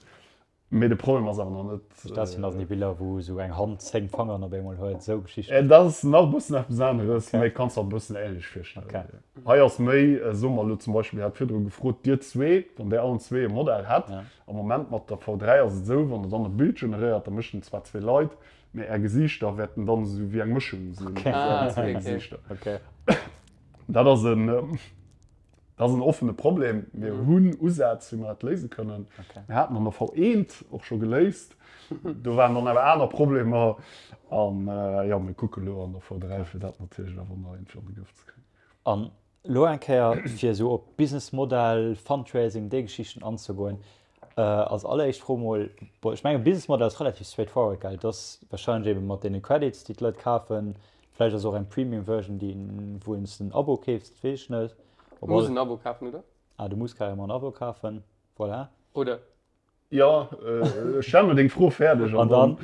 mee de Problem ass awer nach net. Dat sinn also déi Biller, wou esou eng Hand 10 Fangeren op eemol huet, esou Geschichten? Dat ass nach e bëssen eppes aneres, mee kanns der e bëssen ähnlech virstellen. Hei ass méi, soe mer elo zum Beispill, Dir hat virdru gefrot, Dir zwee, wann där allen zwee e Modell hätt, am Moment mat der V3 ass et esou, wann Der dann e Bild generéiert, da mécht en zwar zwee Leit, mee Är Gesiichter wäerten dann esou wéi eng Mëschung sinn vun den zwee Gesiichter. Dat ass en. Dat ass en offene Problem. Mir hunn Usätz, wéi mer dat léise kënnen. Mir haten an der V1 och scho geléist. Do waren dann awer aner Problemer. An jo, mir kucke lo an der V3, fir dat natierlech awer nach iergendwéi an de Grëff ze kréien. An elo eng Kéier, fir esou op Businessmodell, Fundraising, déi Geschichten anzegoen. Als alleréischt Fro mol, bon, ech mengen, Businessmodell ass relativ straightforward, gell? Et ass warscheinlech eebe mat deene Credits, déi d'Leit kafen, Vläicht ass och eng Premium Version déi wou eens den Abo keefs, dat weess ech net. Du muss en Abo kafen, oder? Ah, du muss carrément en Abo kafen, voilà. Oder? Jo, stell mol deng Fro fäerdeg an dann.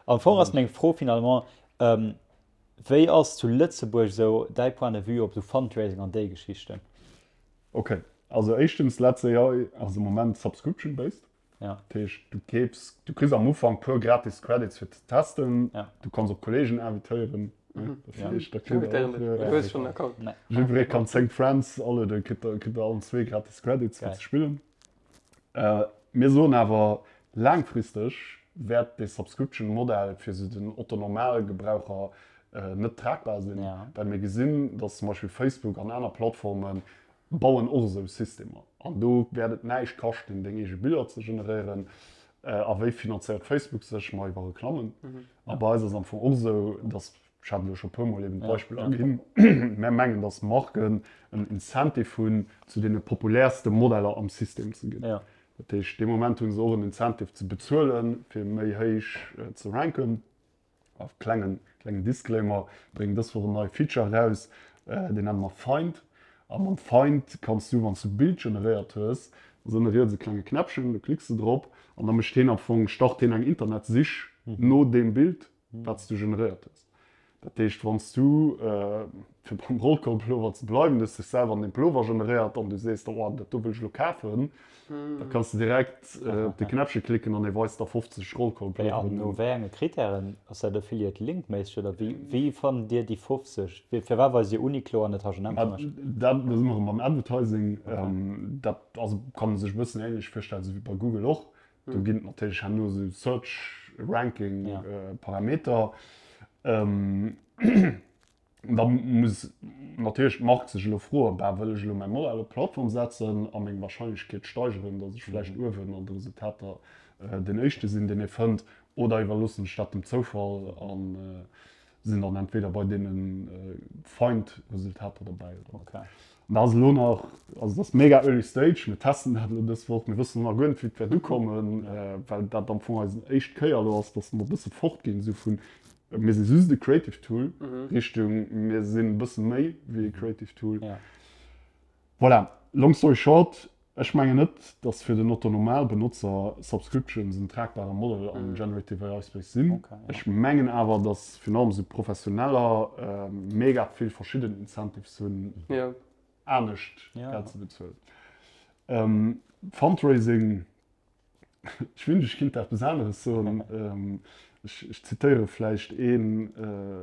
Am Fong ass meng Fro finalement, wéi ass zu Lëtzebuerg esou däi Point de vue op esou Fundraising an déi Geschichten? Ok, also éischtens, Letz AI ass am Moment subscription based. Ja. Dat heescht, du keefs, du kriss am Ufank puer gratis Credits fir ze testen. Ja. Du kanns och Kollegen invitéieren. Mhm. Dat Ja. heescht, da kritt der och, Du hues schon en Account. Nee. Jiddweree kann 10 Friends alueden, kritt der, kritt der allen zwee gratis Credits fir Geil. ze spillen. Äh, mir soen awer, laangfristeg wäert dee Subscription-Modell fir sou den Otto-Normalgebraucher äh, net tragbar sinn, Ja. well mir gesinn, dass zum Beispill Facebook an aner Plattformen bauen och esou Systemer an do wäert et näischt kaschten deng eege Biller ze generéieren. A wéi finanzéiert Facebook sech? Ma iwwer Reklammen. A bei eis ass am Fong och esou, dass, ech hat elo scho puer mol eben d'Beispill erginn, mär mengen, dass Marken en Incentive hunn zu deene populärste Modeller am System ze ginn. Dat heescht, dee Moment hu se och en Incentive ze bezuelen, fir méi héich ze ranken. A klengen, klengen Disclaimer, bréngen dës Woch en neie Feature eraus, deen nenne mer Find. A mam Find kanns du, wann s du e Bild generéiert hues, da ass ënne riets e klenge Knäppchen, do klicks de drop an da mécht heen am Fong, start heen eng Internetsich no deem Bild, wat s du generéiert hues. Dat heescht, wann s du, fir beim Rollkorpullover ze bleiwen, du hues dech selwer an deem Pullover generéiert an du sees der, oh, dat do wëll ech elo kafen, da kanns du direkt op de Knäppche klicken an e weist der 50 Rollkorpulloveren un. An no wéi enge Kritären? Ass dat Affiliate Link méisseg oder wéi, wéi fannt Dir déi 50? Firwat weist Dir Uniqlo an net H&M zum Beispill? Dat, do si mer erëm beim Advertising. Dat ass, kann ee sech e bëssen ähnlech virstellen, esou wéi bei Google och. Do ginn et natierlech herno esou Search Ranking Parameter. Da muss natierlech d'Mark sech elo froen, bah, wëll ech elo mäi Modell op d'Plattform setzen a meng Warscheinlechkeet steigeren, datt ech vläicht uewen an de Resultater deen éischte sinn, deen ee fënnt, oder iwwerloossen ech dat dem Zoufall an sinn dann entweder bei deene Find-Resultater derbäi oder net. Okay. An dat ass elo nach, also dat ass mega early stage, mir testen dat elo dës Woch, mir wëssen nach guer net, wéi et wäert ukommen, well dat am Fong eis éischt Kéier elo ass, dass mer e bësse fortginn esou vun mir si just e Creative Tool Richtung mir sinn e bësse méi wéi e Creative Tool. Ja. Voilà, long story short. Ech mengen net, dass fir den Otto-Normal-Benotzer Subscriptions en tragbare Model am Generative AI Space sinn. Ech mengen awer, dass virun allem esou Professioneller mega vill verschidden Incentives hunn, anescht Geld ze bezuelen. Fundraising, Ech wünscht, ech kinnt eppes aneres soen. Ech zitéiere vläicht een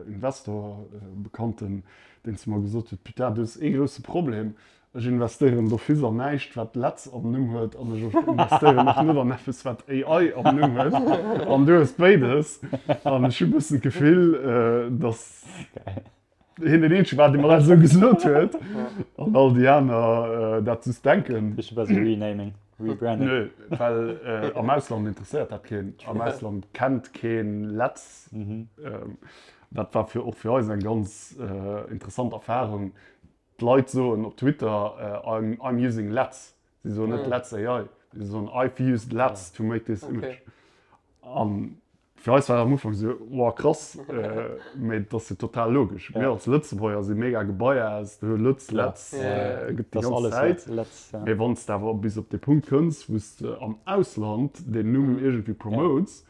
Investor, e Bekannten, deen zu mer gesot huet, Putain, du hues ee grousse Problem, ech investéieren d'office an näischt, wat Letz am Numm huet, an ech investéieren och net an eppes, wat AI am Numm huet. An du hues béides. An ech hu e bëssen d'Gefill, datt. Hien den eenzege war, dee mer dat esou gesot huet. An all déi aner dat just denken. Bist du bessi Renaming, Rebranding? Nö, well am Ausland interesséiert dat keen. Am Ausland kennt keen Letz. Dat war fir och fir eis eng ganz interessant Erfarung. D'Leit soen op Twitter, I'm using Letz. Si soen net Letz AI, si soen I've used Letz to make this image. An fir eis war dat am Ufank esou, Wow, krass, mee et ass jo total logesch. Mir als Lëtzebuerger si mega gebiased, Lëtz, Letz gëtt déi ganz Zäit. Mee wann s de awer bis op dee Punkt kënns, wou s de am Ausland deen Numm iergendwéi promotes,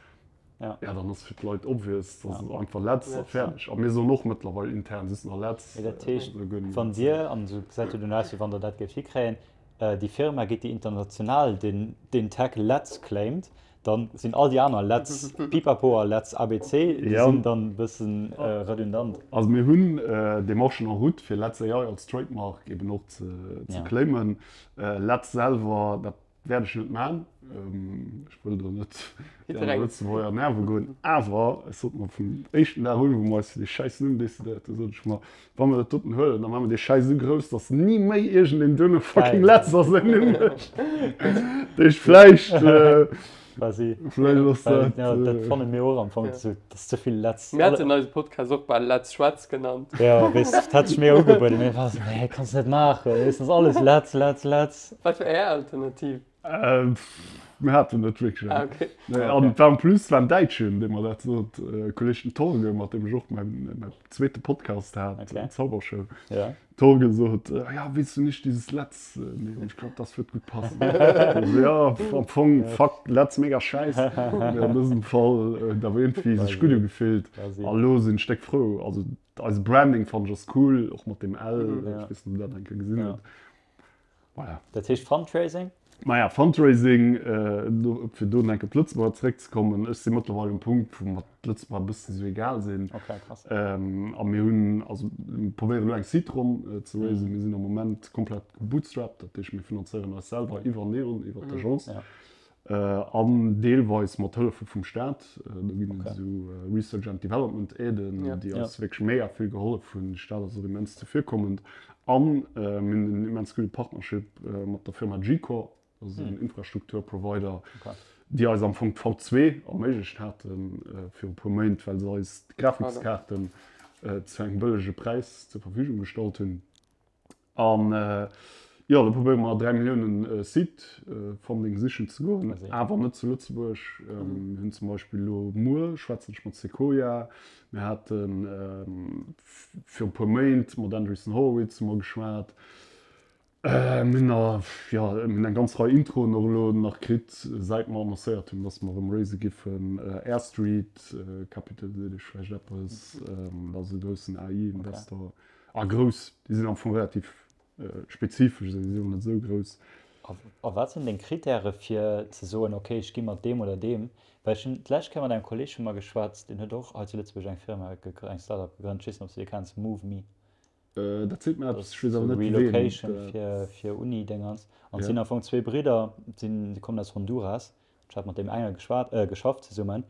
ja, dann ass fir d'Leit obvious, dass et einfach Letz a fäerdeg. A mir soen och mëttlerweil intern just nach Letz. Mee dat heescht, wann Dir, an esou gesäit jo dunn aus, wéi wann Der dat géift hikréien, déi Firma gitt, déi international deen Tag Letz claimt, Dann sinn all déi aner Letz Pipapo a Letz ABC, déi sinn dann e bëssen redundant. Also mir hunn Demarchen en route fir Letz AI als Trademark eben och ze claimen. Letz selwer, dat wäert ech net man, ech wëll do net déi aner Lëtzebuerger nerve goen, awer ech sot mer vum éischten Dag un, wou mer eis fir dee schäiss Numm decidéiert hunn, sot ech mer, Wa mer dat doten huelen, da maache mer dee Schäiss esou grouss, dass ni méi iergendeen duerno fucking Letz a säin Numm mécht. Dat heescht, vläicht, Quasi. vläicht ass Well, dat. ja, dat fanne mir och am Fong, esou, dat ass ze vill Letz. Mir haten eise Podcast och bal Letz Schwätz genannt. Ja, weess, dat hat sech mega ugebueden. Mir war esou, nee, kanns net maachen, weess, dat ass alles Letz, Letz, Letz. Wat war Är Alternativ? Mir haten net wierklech eng. Ah, okay. Nee, an et war en plus war en Däitschen, dee mer dat sot, e Kolleg, den Torge, mat deem ech och mäin, mäin zweete Podcast hat, Okay. Zaubershow. Ja. Torge sot, ja, willst du nicht dieses Letz nehmen? Ich glaub, das wird gut passen. Also, ja, am Fong, fuck, Letz, mega schäiss. Mee an dësem Fall huet awer iergendwéi sech gutt ugefillt. Quasi. A lo sinn ech déck frou. Also, eise Branding fannen ech ass cool, och mat deem L. Ja. Ech weess net, ob der dat eng Kéier gesinn Ja. hutt. Voilà. Dat heescht Fundraising? Maja, Fundraising, fir do enk op d'Lëtzebuerger zeréckzekommen, ech si mëttlerweil um Punkt, wou mer d'Lëtzebuerger e bëssen esou egal sinn. Okay, krass. A mir hunn, also mir probéieren elo eng Seed-Ronn ze raisen. Mir sinn am Moment komplett gebootstrapped, dat heescht mir finanzéieren eis selwer iwwer Neon, iwwer d'Agence. An deelweis mat Hëllefe vum Staat. Do ginn et esou Research and Development Aiden, déi eis wierklech mega vill gehollef hunn. De Staat ass och immens zevirkommend. A mir hunn en immens gudde Partnership mat der Firma Gcore, dat ass en Infrastrukturprovider, déi eis am Fong d'V2 erméiglecht hate viru e puer Méint, well se eis d'Grafikskaarten zu engem bëllege Präis zur Verfügung gestallt hunn. An jo, do probéiere mer 3 Milliounen Seed Funding sichen ze goen, awer net zu Lëtzebuerg. Mir hunn zum Beispill elo muer schwätzen ech mat Sequoia. Mir hate viru e puer Méint mat Andreessen Horowitz hu mer geschwat. Mir hunn jo, mir hunn eng ganz Rei Introen och elo nach kritt, säit mer annoncéiert hunn, datt mer erëm raise giffen. Air Street Capital seet Iech vläicht eppes, dat ass e groussen AI-Investor. A grouss, déi sinn am Fong relativ spezifesch, déi sinn och net esou grouss. A wat sinn deng Kritäre fir ze soen, ok ech gi mat deem oder deem? Well ech hunn d'lescht Kéier mat engem Kolleeg vu mer geschwat, deen huet och hei zu Lëtzebuerg eng Firma, eng Start-up gegrënnt, ech weess net ob s de déi kenns, MoveMe. Dat seet mer eppes, ech weess awer net ween dat. Relocation fir Uni-Dingers. An et sinn am Fong zwee Bridder, déi kommen aus Honduras Ech hat mat deem enge geschwat, geschafft zesummen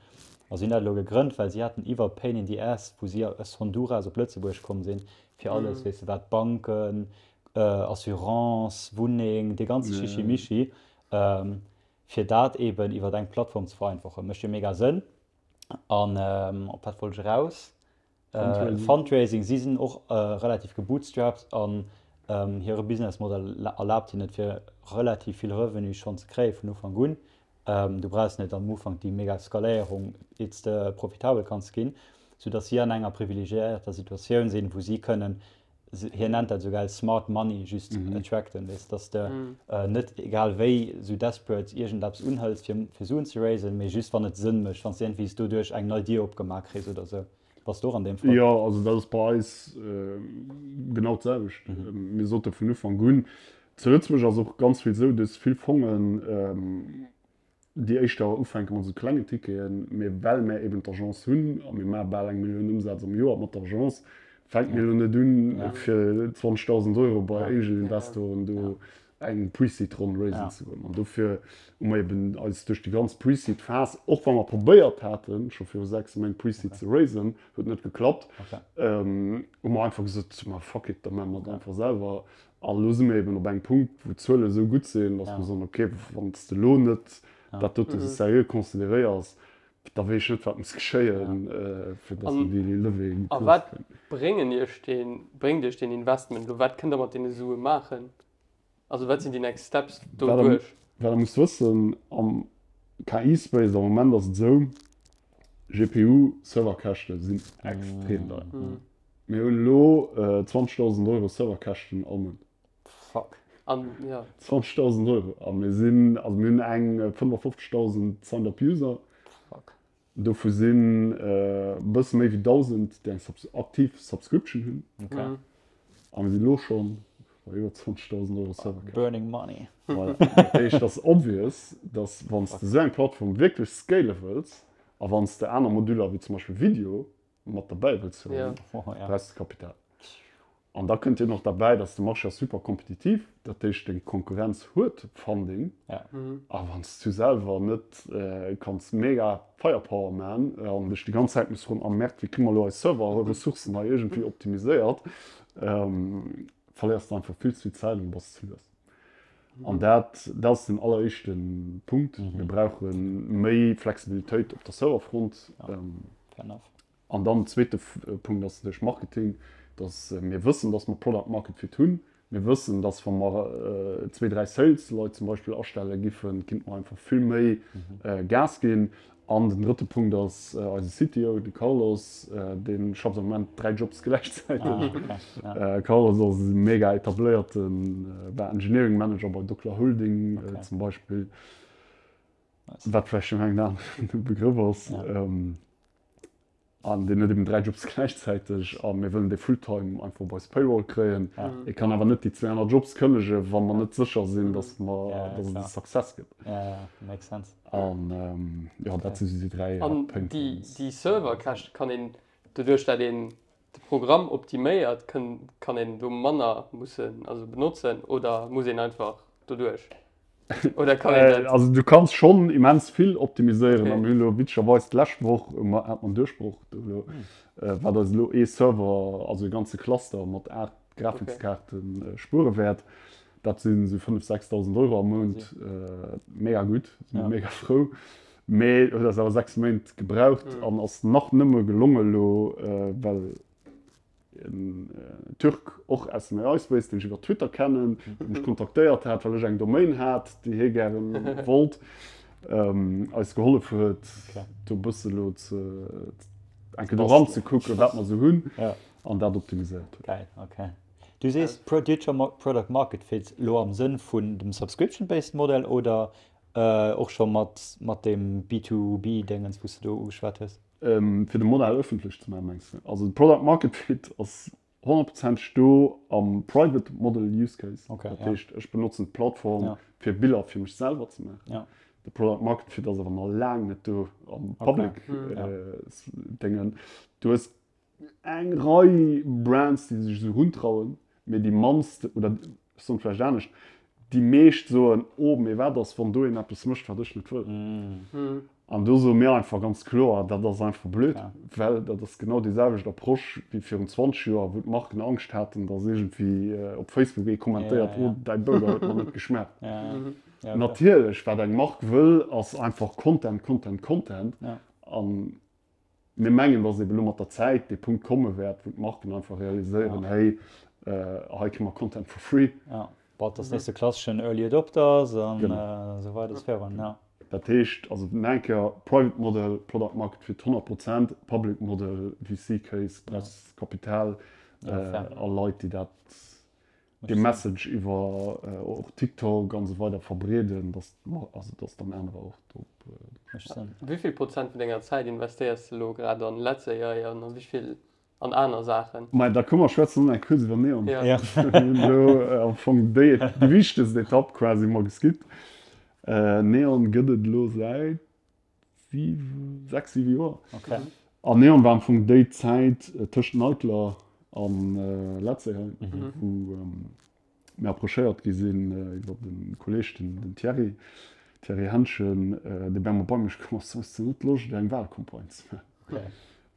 a si hunn dat elo gegrënnt, well si haten iwwer Pain in the Ass, wou si aus Honduras op Lëtzebuerg komm sinn, fir alles, weess de, wat Banken, Assurance, Wunneng, dee ganze Chichi-Michi, fir dat eeben iwwer eng Plattform ze vereinfachen. Mécht jo mega Sënn. An op wat wollt ech eraus? Fundraising, si sinn och relativ gebootstrapped an hire Businessmodell erlaabt hinnen et fir relativ vill Revenu schonn ze kréie vun Ufank un. Du brauchs net am Ufank déi mega Skaléierung iert s de profitabel kanns ginn, soudatt si an enger privilegiéierter Situatioun sinn, wou si kënnen. Hien nennt dat esou gäil smart money just attracten, weess, dass de net egal wéi esou desperate iergendeppes unhëls fir fir Suen ze raisen, mee just wann et Sënn mécht, wann s de iergendwéi doduerch eng nei Dier opgemaach kriss oder esou. Bass de och an deem Fall? Jo, also dat ass bei eis genau d'selwecht. Mir sote vun Ufank un, zu Lëtzebuerg ass och ganz vill esou, du hues vill Fongen, déi éischter ufänke mat esou klengen Ticketen, mee well mär eben d'Agence hunn a mir maache bal eng Millioun Ëmsaz am Joer mat der Agence, fänke mir elo net un, fir 20.000 Euro bei Angel-Investoren do eng Pre-Seed-Ronn raisen ze goen. An dofir hu mer eben eis duerch déi ganz Pre-Seed-Phas, och wa mer probéiert haten, scho viru 6 Méint Pre-Seed ze raisen, huet net geklappt, hu mer einfach gesot, ma fuck it, da maache mer et einfach selwer. A lo si mir eben op engem Punkt, wou d'Zuele esou gutt sinn, datt mer soen, okay, wann s de elo net dat dote seriö consideréiers, da weess ech net, wat muss geschéien, fir datt mer déi Levée A wat bréngen Iech deen, bréngt Iech deen Investment elo? Wat kënnt Der mat deene Sue maachen? Also wat sinn déi next steps doduerch? Wat Der musst wëssen, am KI-Space am Moment ass et esou, GPU-Serverkäschte sinn extrem deier. Mir hunn elo 20.000 Euro Serverkäschten all Mount. Fuck. An ja. 20.000 Euro. A mir sinn, also mir hunn eng 55.000 signed up User. Fuck. Dovu sinn e bësse méi wéi 1.000, déi eng aktiv Subscription hunn. Okay. A mir sinn elo schonn bei iwwer 20.000 Euro Serverkäschten. Burning money. Voilà. Dat heescht, et ass obvious, dass wann s de esou eng Plattform wierklech scale wëlls a wann s de aner Moduler wéi zum Beispill Video, mat derbäi wëlls huelen, brauchs de Kapital. An da kënnt jo nach derbäi, dass de Marché ass super kompetitiv, dat heescht deng Konkurrenz huet Funding. A wann s du selwer net kanns mega Firepower man an dech déi ganz Zäit muss froen, ah Merde, wéi kréie mer elo eis Server-Ressourcen hei iergendwéi optimiséiert, verléiers de einfach vill ze vill Zäit an bass ze lues. An dat, dat ass den alleréischte Punkt. Mir brauche méi Flexibilitéit op der Serverfront. An dann den zweete Punkt ass duerch Marketing, dass mir wëssen, dass mer Product Market Fit hunn. Mir wëssen, dass wa mer zwee, dräi Sales-Leit zum Beispill astelle giffen, kinnte mer einfach vill méi Gas ginn. An den drëtte Punkt ass eise CTO, de Carlos, dee schafft am Moment 3 Jobs gläichzäiteg. Carlos ass e mega etabléierten, war Engineering Manager bei Docler Holding zum Beispill, wat vläicht dem engen oder aneren e Begrëff ass. An deen huet eben 3 Jobs gläichzäiteg a mir wëllen dee fulltime einfach op eis Payroll kréien. E kann awer net déi zwee aner Jobs kënnege wa mer net sécher sinn, datt mer, datt et e Success gëtt. An jo, dat si sou déi 3 An déi, déi Serverkäschte kann een, doduerch dat een de Programm optiméiert, kann een do manner mussen, also benotzen oder muss een einfach doduerch? Oder kann een dat? Also du kanns schonn immens vill optimiséieren a mir hunn elo witzegerweis d'lescht Woch hu mer hat mer en Duerchbroch do elo, wat eis elo ee Server, also e ganze Cluster mat 8 Grafikskaarte spuere wäert. Dat sinn esou 5, 6.000 Euro am Mount. Mega gutt, si mer mega frou. Mee huet eis awer 6 Méint gebraucht an ass nach nëmme gelonge elo, well en Türk, och aus dem AI-Space, deen ech iwwer Twitter kennen, dee mech kontaktéiert hat, well ech eng Domain hat, déi hie gäre wollt, eis gehollef huet, do e bësse lo ze, eng Kéier do eranzekucken, wat mer esou hunn an dat optimiséiert huet. Geil, okay. Du sees Digital Product Market Fit lo am Sënn vun dem Subscription-based Modell oder och scho mat deem B2B-Déngens, wou s de do ugeschwat hues? Fir de Modell ëffentlech ze maachen, mengs de? Also de Product Market Fit ass honnertprozenteg do am Private Model Use Case. Okay, dat ja. heescht, ech benotzen d'Plattform Ja. fir Biller fir mech selwer ze maachen. Ja. De Product Market Fit ass awer nach laang net do am Public Okay. Ja. äh, Déngen. Du hues eng Rei Brands, déi sech esou runtrauen, mee déi mannst, oder ech soen et vläicht anescht, déi meescht soen, oh mee wat ass, wann do een eppes mécht, wat ech net wëll. An do soe mir einfach ganz kloer, dat ass einfach blöd, well dat ass genau déi selwecht Approche wéi virun 20 Joer, wou d'Marken Angscht haten, datt iergendwéi op Facebook ee kommentéiert, oh däi Burger huet mer net geschmaacht. Natierlech, wat eng Mark wëll, ass einfach Content, Content, Content. An Mir mengen, dass eben elo mat der Zäit dee Punkt komme wäert, wou d'Marken einfach realiséieren, hey, hei kréie mer Content for free. Ja, bon, et ass nees de klasseschen Early Adopters an esou weider esou virun, ja. Dat heescht also nach eng Kéier, Private Model, Product Market Fit 100 Prozent, Public Model, VC Case, brauchs Kapital. A Leit, déi dat, dee Message iwwer och TikTok an esou weider verbreeden, dass, also dass dann anerer och drop. Wéi vill Prozent vun denger Zäit investéiers de elo grad an LetzAI an a wéi vill an aner Saachen? Mä da komm mer schwätzen elo nach kuerz iwwer Neon. Ja. Mir hunn elo am Fong déi, déi wichtegst Etapp quasi mol geskippt. Neon gëtt et elo säit 6, 7 Joer. Okay. An Neon war am Fong déi Zäit tëscht Neitler an Letzeheim, mhm. wou ähm, mir approchéiert gi sinn äh, iwwer den Kolleg den, den Thierry, Thierry Henschen, äh, dee bei mer bei mech komm ass, hues du net Loscht eng Wahlcampagne ze maachen? Okay.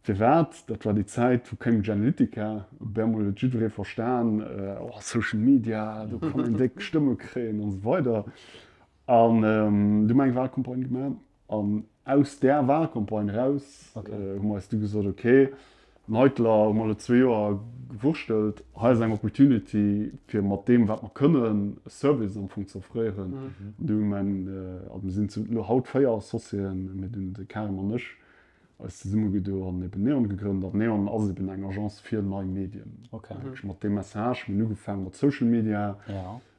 Firwat? Dat war déi Zäit vu Cambridge Analytica, op eemol huet jiddweree verstan, äh, oh, Social Media, do kann een déck Stëmme kréien an esou weider. An du hu mer eng Wahlcampagne gemaach an aus där Wahlcampagne eraus hu mer eis du gesot, ok, Neitler hu mer elo zwee Joer gewurschtelt, hei ass eng Opportunity fir mat deem wat mer kënnen e Service am Fong ze offréieren. An du hu mer eng, also mir sinn zu elo haut 4 Associéen, mir hunn de Karim an ech eis zesummegedo an eben Neon gegrënnt. An Neon ass eben eng Agence fir nei Medien. Wierklech mat deem Message, mir hunn ugefaange mat Social Media,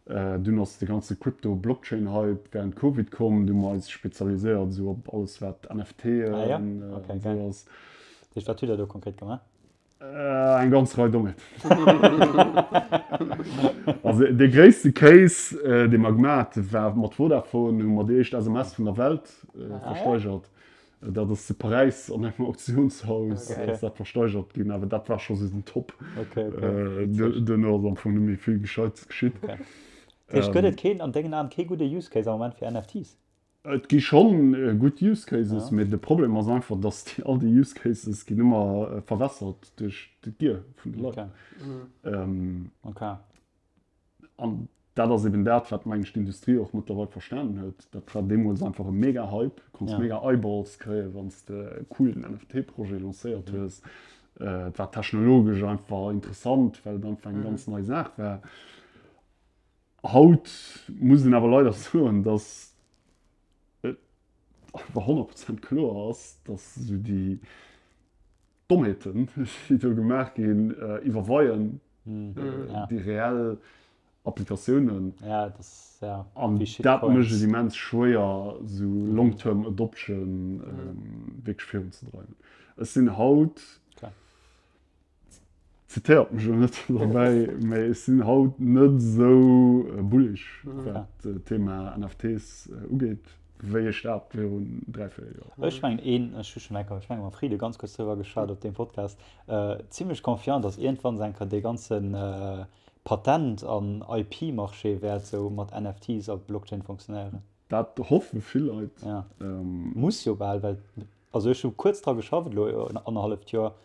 Dunn ass de ganze Crypto-Blockchain-Hype wärend Covid komm. Du hu mer eis spezialiséiert esou op alles wat NFTen an esou ass. Dat heescht, wat hutt der do konkret gemaach? Eng ganz Rei Dommheeten. Also dee gréisste Case, dee mer gemaach hu war mat Vodafone, hu mer déi éischt SMS vun der Welt versteigert. Dat ass zu Paräis an engem Auktiounshaus ass dat versteigert ginn, awer dat war scho sou den Top. Duerno ass am Fong net méi vill Gescheites geschitt. Dat heescht, gëtt et keen, an dengen Aen, kee gudde Use Case am Moment fir NFTs? Et gi schonn gutt Use Cases, mee de Problem ass einfach, datt all déi Use Cases ginn ëmmer verwässert duerch d'Gier vun de Leit. An dat ass eben dat, wat, meng ech, d'Industrie och mëttlerweil verstanen huet. Dat war deemools einfach e mega Hype. Du konns mega Eyeballs kréien, wann s de e coolen NFT-Projet lancéiert hues. Et war technologesch einfach interessant, well et einfach eng ganz nei Saach war. Haut muss een awer leider soen, dass et einfach 100 Prozent kloer ass, dass esou déi Dommheeten, déi do gemaach ginn, iwwerweien déi reell Applikatiounen. An dat mécht et immens schwéier, esou long-term adoption wierklech virunzedreiwen. Ech sinn haut, zitéiert mech elo net derbäi, mä ech sinn haut net esou bullish, wat d'Thema NFTs ugeet, wéi ech dat virun 3, 4 Joer. Ech mengen een, ech hu schonn eng Kéier, ech menge mam Friede ganz kuerz driwwer geschwat op deem Podcast, zimlech confiant, datt iergendwann eng Kéier dee ganze Patent an IP-Marché wäert esou mat NFTs a Blockchain funktionéieren. Dat hoffe vill Leit. Ja, muss jo bal, well also ech hu kuerz dra geschafft elo annerhalleft Joer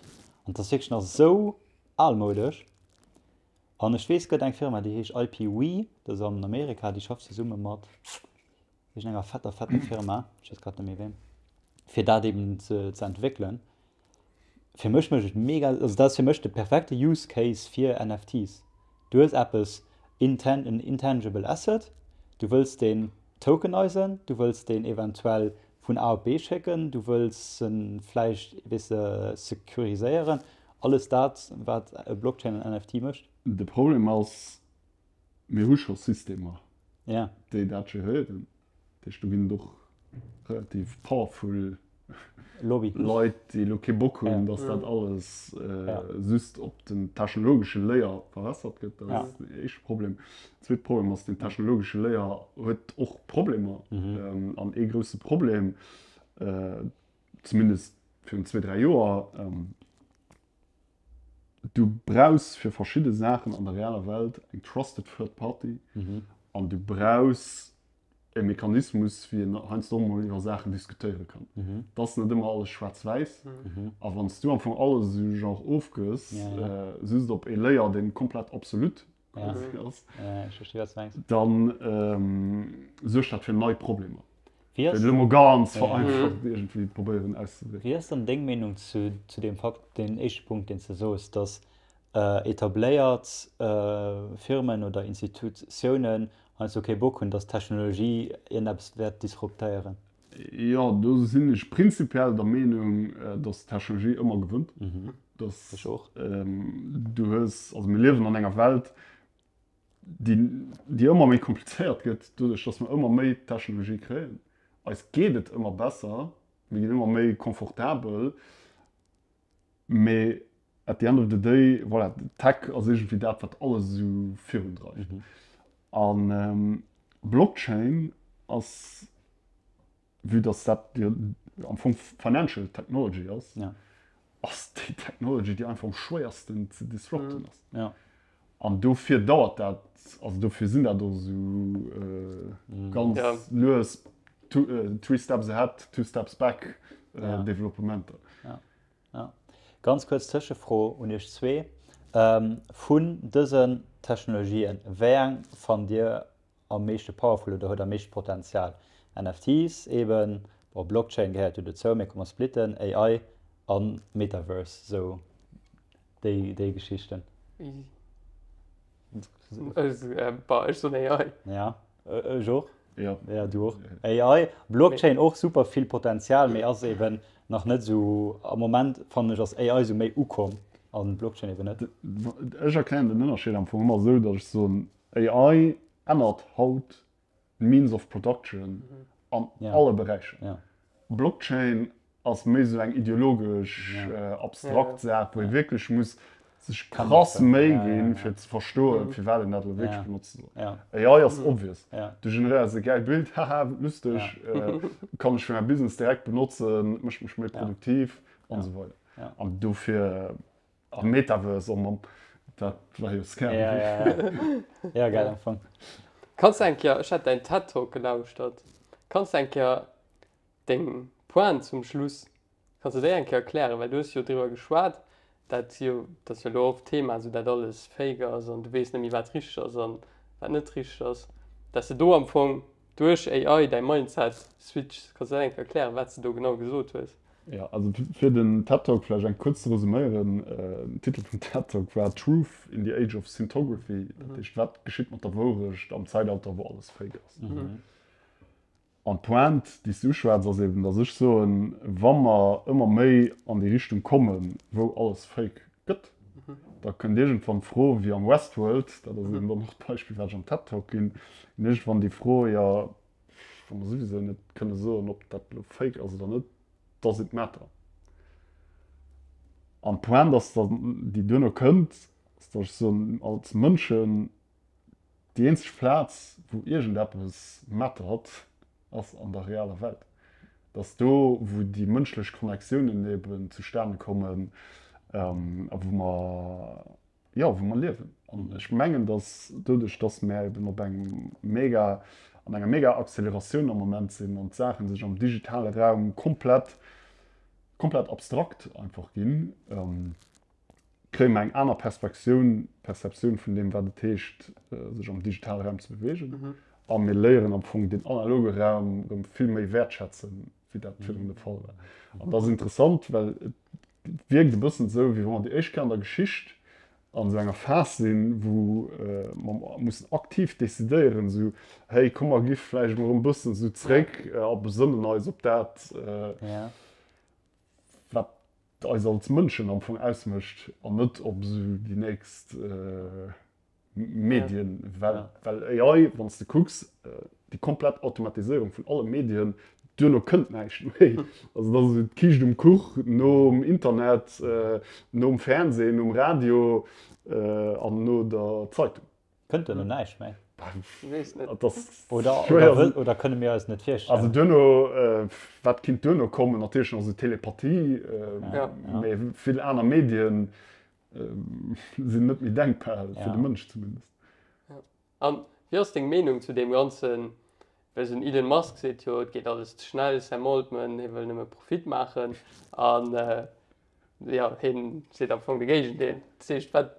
an et ass wierklech nach esou almoudesch. An ech weess, et gëtt eng Firma, déi heescht IPwe, dat ass an Amerika, déi schafft zesumme mat iergendenger fetter, fetter Firma, ech weess grad net méi ween, fir dat eben ze ze entwéckelen. Fir mech mécht et mega, also dat ass fir mech de perfekte Use Case fir NFTs. Du hues eppes, intan, en intangible Asset, du wëlls deen tokenizen, du wëlls deen eventuell vun A op B schécken, du wëlls en vläicht, weess de, securiséieren, alles dat wat e Blockchain an NFT mécht. De Problem ass, mir hu scho Systemer, déi dat geréieren. Dat heescht, do ginn et och relativ powerful Lobby. Leit, déi elo kee Bock hunn, datt dat alles just op den technologesche Layer verwässert gëtt. Dat ass den éischte Problem. Den zweete Problem ass, den technologesche Layer huet och Problemer. An ee grousse Problem, zumindest virun zwee, dräi Joer, Du brauchs fir verschidde Saachen an der realer Welt eng trusted third party an du brauchs e Mechanismus, wéi een heiansdo och mol iwwer Saachen diskutéiere kann. Et ass net ëmmer alles schwaarz-wäiss a wann s du am Fong alles esou genre ofgëss, just op ee Layer, dee komplett absolut quasi ass, dann suergt dat fir nei Problemer. Wéi ass. Fir et elo mol ganz vereinfacht iergendwéi probéieren auszedrécken. Wéi ass dann deng Meenung zu, zu deem Fakt, deen éischte Punkt, deen s de soos, dass etabléiert Firmen oder Institutiounen heiansdo kee Bock hunn, dass d'Technologie iergendeppes wäert disruptéieren? Jo, do sinn ech prinzipiell der Meenung, dass d'Technologie ëmmer gewënnt. Dass Ech och. du hues, also mir liewen an enger Welt, déi, déi ëmmer méi komplizéiert gëtt, doduerch dass mer ëmmer méi Technologie kréien. Eis geet et ëmmer besser, mir ginn ëmmer méi confortabel, mee at the end of the day, voilà, Tech ass iergendwéi dat, wat alles esou virundreift. An Blockchain ass, vue dass dat jo am Fong Financial Technology ass, ass déi Technology, déi einfach am schwéiersten ze disrupten ass. An dofir dauert dat, also dofir sinn dat och esou ganz lues three steps ahead, two steps back Developpementer. Ganz kuerz Tëschefro un iech zwee, Vun dësen Technologien, wéi eng fannt Dir am meeschte powerful oder huet am meeschte Potenzial? NFTs eben, bon Blockchain gehéiert jo dozou, mee komm mer splitten, AI an Metaverse, sou déi déi Geschichten. Easy. Bah, ech soen AI. Ja, ech och. Ja. Ja, du och. AI, Blockchain och super vill Potenzial, mee ass eben nach net sou, am Moment fannen ech ass AI sou méi ukomm an Blockchain eben net. Ech erklären den Ënnerscheed am Fong ëmmer esou, datt ech soen, AI ännert haut d'Means of Production an alle Beräicher. Blockchain ass méi esou eng ideologesch, abstrakt Saach, wou ee wierklech muss sech krass Méi ginn, fir ze verstoen, firwat een dat elo wierklech benotze soll. AI ass obvious, du generéiers e gäilt Bild, haha, lusteg, kann ech fir mäi Business direkt benotzen, mécht mech méi produktiv an esou weider. An dofir A Metaverse, oh Mann, dat war jo scary. Ja, ja, ja. Ja, geil am Fong. Kanns de eng Kéier, ech hat däin TED Talk gelauschtert, kanns de eng Kéier deng Pointe zum Schluss, kanns de déi eng Kéier erklären, well du hues jo driwwer geschwat, dat jo, dat ass jo elo oft Thema, esou dat alles fake ass an du weess net méi wat richteg ass an wat net richteg ass, dass de do am Fong duerch AI däi Mindset switchs. Kanns de dat eng Kéier erklären, wat s de do genau gesot hues? Jo, also fir den TED Talk vläicht eng kuerz ze resuméieren, Den Titel vum TED Talk war Truth in the Age of Synthography, dat heescht, wat geschitt mat der Wourecht am Zäitalter, wou alles fake ass? An d'Pointe, déi s du uschwätz, ass eben, datt ech soen, wa mer ëmmer méi an déi Richtung kommen, wou alles fake gëtt, da kënnt iergendwann d'Fro, wéi am Westworld, dat ass eben dann och d'Beispill, wat ech am TED Talk ginn, iergendwann déi Fro, jo, Wa mer souwisou net kënne soen, ob dat elo fake ass oder net, does it matter? An d'Pointe ass dann, déi duerno kënnt, ass, datt ech soen, als Mënschen, déi eenzeg Plaz, wou iergendeppes mattert, ass an der realer Welt. Et ass do, wou déi mënschlech Connectiounen eben zustane kommen a wou mer, jo, wou mer liewen. An ech mengen, dass doduerch, dass mär eben op engem mega, an enger mega Acceleratioun am Moment sinn an d'Saache sech am digitale Raum komplett, komplett abstrakt einfach ginn, kréie mer eng aner Perspektioun, Perceptioun vun deem, wat et heescht, sech am digitale Raum ze beweegen. A mir léieren am Fong deen analoge Raum erëm vill méi wäertschätzen, wéi dat virdrun de Fall war. An dat ass interessant, well et wierkt e bëssen esou, wéi wa mer déi éischt Kéier an der Geschicht an esou enger Phas sinn, wou mer mussen aktiv decidéieren, esou, hey, komm mer gi vläicht emol erëm e bëssen esou zréck a besënnen eis op dat, wat eis als Mënschen am Fong ausmécht an net op esou déi nächst Medien, well well AI, wann s de kucks, déi komplett Automatiséierung vun alle Medien, duerno kënnt näischt méi. Also dat ass esou d'Kiischt um Kuch nom Internet, nom Fernsehen, nom Radio an no der Zeitung. Kënnt duerno näischt méi? Weess net. Et ass Oder, schwéier. oder, wëll, oder kënne mir eis net virstellen? Also duerno, wat kinnt duerno kommen? Natierlech nach esou Telepathie, mee vill aner Medien sinn net méi denkbar, fir de Mënsch zumindest. An wéi ass deng Meenung zu deem ganzen, well den Elon Musk seet jo, et geet alles ze schnell, Sam Altman, hie wëll nëmme Profit maachen an jo, hien seet am Fong de Géigendeel. Dat heescht, wat,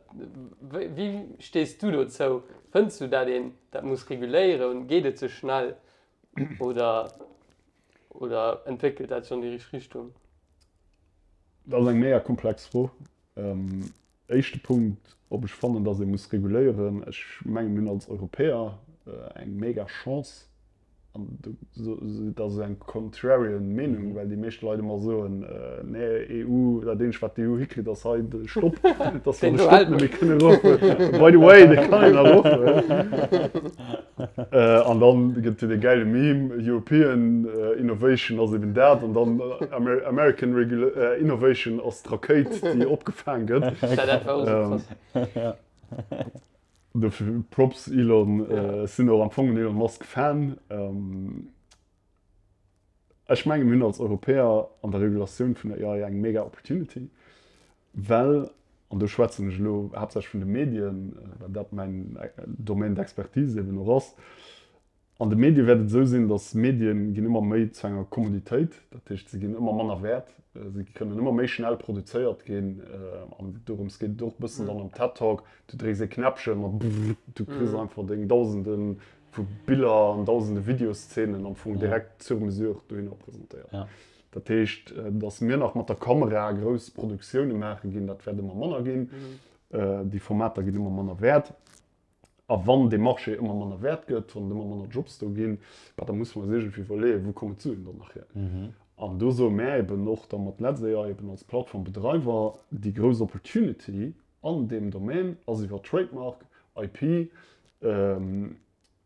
wéi stees du dozou? Fënns du, dat een dat muss reguléieren? Geet et ze schnell oder, oder entwéckelt dat sech an déi richteg Richtung? Dat ass eng mega komplex Fro. Éischte Punkt, ob ech fannen, datt ee muss reguléieren. Ech mengen, mir hunn als Europäer eng mega Chance, an dat ass eng contrarian Meenung, well déi meescht Leit ëmmer soen, nee, EU. Dat eenzegt, wat d'EU hikritt, ass hei de Stopp, dass mer de Stopp net méi kënne erofhuelen. By the way, dee kann een erofhuelen. An dann gëtt jo dee gäile Meme, European Innovation ass eben dat, an dann American Innovation ass d'Rakéit, déi opgefaang gëtt. Dat war och esou krass. Dofir Props Elon, ech sinn och am Fong en Elon Musk Fan. Ech menge mir hunn als Europäer an der Regulatioun vun der AI eng mega Opportunity, well, an do schwätzen ech elo haaptsächlech vun de Medien, well dat mäin Domaine d'expertise eben och ass, An de Medie wäert et esou sinn, datt Medien ginn ëmmer méi zu enger Kommoditéit, dat heescht se ginn ëmmer manner wäert, se kënnen ëmmer méi schnell produzéiert ginn an dorëms geet et och e bëssen dann am TED Talk, du drécks ee Knäppchen a brrr, du kriss einfach deng Dausende vu Biller an Dausende Videoszenen am Fong direkt sur mesure dohinner presentéiert. Dat heescht, datt mir nach mat der Kamera grouss Produktioune maache ginn, dat wäert ëmmer manner ginn, déi Formater ginn ëmmer manner wäert. A wann dee Marché ëmmer manner wäert gëtt, wann et ëmmer manner Jobs do ginn, bah, da musse mer eis iergendwéi iwwerleeën, wou kommen d'Suen dann nach hier? An do soe mär eben och da mat Let's AI eben als Plattformbedreiwer, déi grouss Opportunity an deem Domaine ass iwwer Trademark, IP,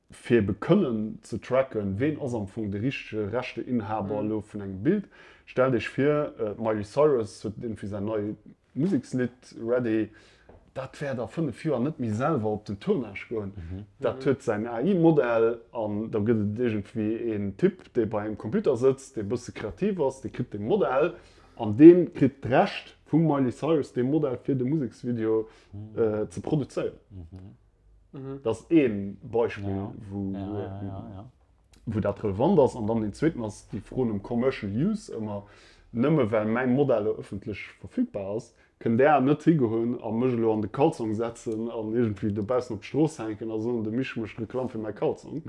fir ebe kënnen ze tracken, ween ass am Fong de richtege Rechteinhaber elo vun engem Bild. Stellt Iech vir, d'Miley Cyrus huet iergendwéi säin nei Musekslidd ready, dat wäert a 5 Joer net méi selwer op den Tournage goen. Dat huet säin AI-Modell an da gëtt et iergendwéi een Typ, dee bei engem Computer sëtzt, dee e bësse kreativ ass, dee kritt dee Modell an dee kritt d'Recht vum Miley Cyrus, dee Modell fir de Museksvideo ze produzéieren. Dat ass ee Beispill, wou. wou dat relevant ass. An dann deen zweeten ass déi Fro nom Commercial Use ëmmer. Nëmme well mäi Modell elo ëffentlech verfügbar ass, kënnt Der net higoen a mech elo an de Kalzong setzen an iergendwéi dobaussen op d'Strooss hänken a soen, de Misch mécht Reklamm fir mäi Kalzong.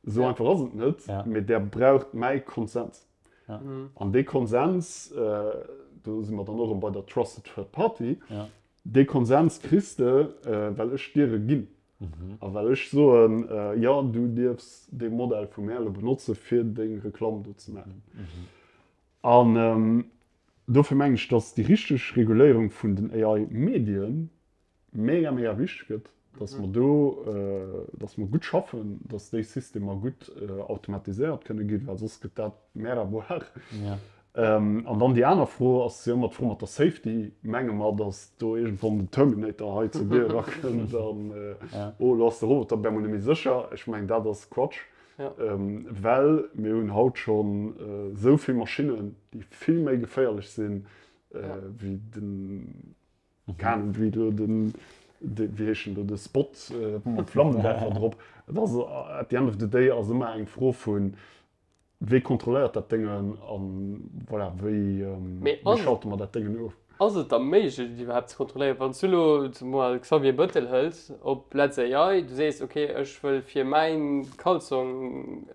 Esou einfach ass et net, mee Der braucht mäi Konsens. An dee Konsens, do si mer dann och erëm bei der Trusted Third Party, dee Konsens kriss de, well ech dir e ginn. A well ech soen, jo, du dierfs dee Modell vu mär elo benotze fir deng Reklamm do ze maachen. An dofir mengen ech, datt déi richteg Reguléierung vun den AI-Medien mega, mega wichteg gëtt, datt mer do, datt mer gutt schaffen, datt déi Systemer gutt automatiséiert kënne ginn, well soss gëtt dat mer à boire. An dann déi aner Fro ass jo ëmmer d'Fro mat der Safety. Menge mer, datt do iergendwann den Terminator hei zur Dier erakënnt an, oh, elo ass de Roboter op eemol net méi sécher? Ech mengen, dat ass Quatsch, well mir hunn haut schonn esou vill Maschinnen, déi vill méi geféierlech sinn, wéi den, keng Ahnung, wéi do den, wéi heescht en do, de Spot mam Flammenwerfer drop. Et ass, at the end of the day ass ëmmer eng Fro vun, Wéi kontrolléiert dat Déngen an voilà, wéi schalte mer dat Déngen of? Ass et da méiglech et iwwerhaapt ze kontrolléieren? Wann s du elo zum mol Xavier Bëttel hëls op Let's AI, du sees ok ech wëll fir mäin Kalzong,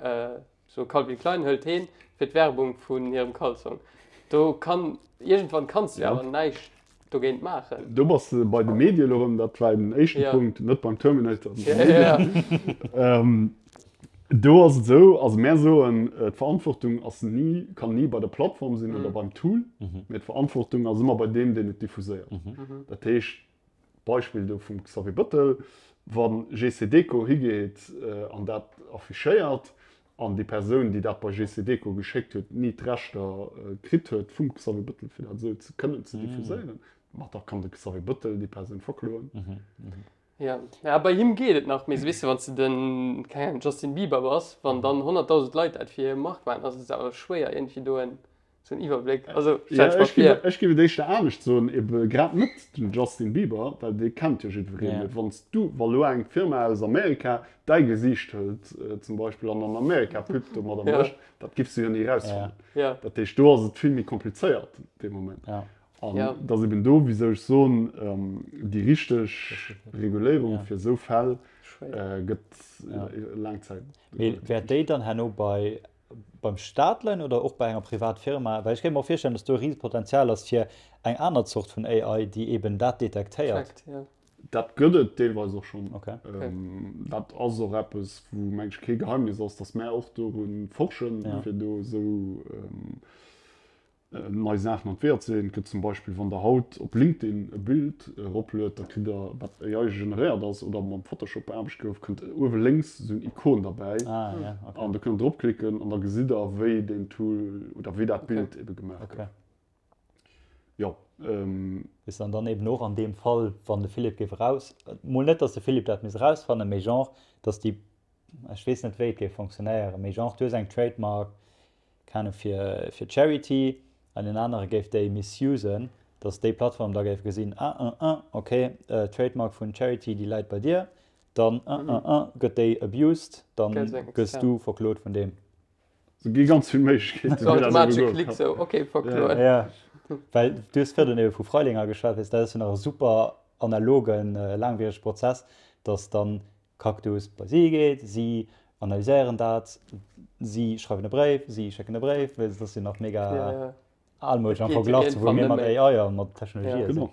sou Calvin Klein hëlt heen fir d'Werbung vun hirem Kalzong, do kann iergendwann kanns du jo awer näischt dogéint maachen. Do bass de bei de Medie elo erëm, dat war eben den éischten Punkt, net beim Terminator. Do ass et esou, also mär soen, d'Verantwortung ass ni, kann ni bei der Plattform sinn oder beim Tool, mä d'Verantwortung ass ëmmer bei deem, deen et diffuséiert. Dat heescht, Beispill do vum Xavier Bëttel, wa GC Deco higeet an dat affichéiert, An déi Persoun, déi dat bei GC Deco geschéckt huet, ni d'Rechter kritt huet vum Xavier Bëttel, fir dat esou ze kënnen ze diffuséieren, ma da kann de Xavier Bëttel déi Persoun verkloen. Jo, ja, bei him geet et nach, mee weess de, wann s de den, keng Ahnung, Justin Bieber bass, wann dann 100.000 Leit dat fir hir Mark maachen, ass et awer schwéier iergendwéi do en Sou en Iwwerbléck. Also stell ech mer vir. Ech géif et éischter anescht soen, ebe grad net den Justin Bieber, well dee kennt jo jiddwereen, mee wann s du, wa lo eng Firma aus Amerika däi Gesiicht hëlt zum Beispill an an Amerika Pub domadder mécht, dat giffs du jo ni erausfannen. Dat heescht, do ass et vill méi komplizéiert dee Moment. An et ass eben do, wisou ech soen, déi richteg Reguléierung fir esou Fäll gëtt laang Zäit. Mee wäert déi dann herno bei Beim Staat leien oder och bei enger privat Firma? Well ech kéint mer och virstellen, dass do e Risepotenzial ass fir eng aner Zort vun AI, déi eben dat detektéiert. Dat gëtt et deelweis och schonn. Dat ass och eppes, wou, meng ech, kee Geheimnis ass, dass mär och doru forschen, fir do esou. Nei Saachen an d'Weeër ze leeden. Et gëtt zum Beispill, wann Der haut op LinkedIn e Bild eropluet, da kritt Der, wat AI generéiert ass oder mam Photoshop beaarbecht gouf, kënnt uewe lénks esou en Ikon derbäi an do kënnt Der dropklicken an da gesitt Der, wéi deen Tool oder wéi dat Bild ebe gemaach gouf. Jo. Weess de, an dann eben och an deem Fall, wann de Philippe géif eraus, mol net, datt de Philippe dat misst erausfannen, mee genre, datt déi, ech weess net, wéi et géif fonctionnéieren, mee genre, du hues eng Trademark, Keen Ahnung, fir fir Charity an en anere géif déi misusen, datt déi Plattform da géif gesinn, ah ah ah ok, Trademark vun Charity déi läit bei dir, dann ah ah ah gëtt déi abused, dann gëss du verklot vun deem. Et gi ganz vill Méiglechkeeten, wéi dat ebe goe kann. Ok, verkloen. Ja, well du hues virdrun ebe vu Freilinger geschwat, weess, dat ass jo nach e super analogen, laangwierege Prozess, datt dann Cactus bei si geet, si analyséieren dat, si schreiwen e Bréif, si schécken e Bréif, well dat ass jo nach mega almoudesch am Verglach zu wou mir mat AI a mat Technologië sinn. Genau.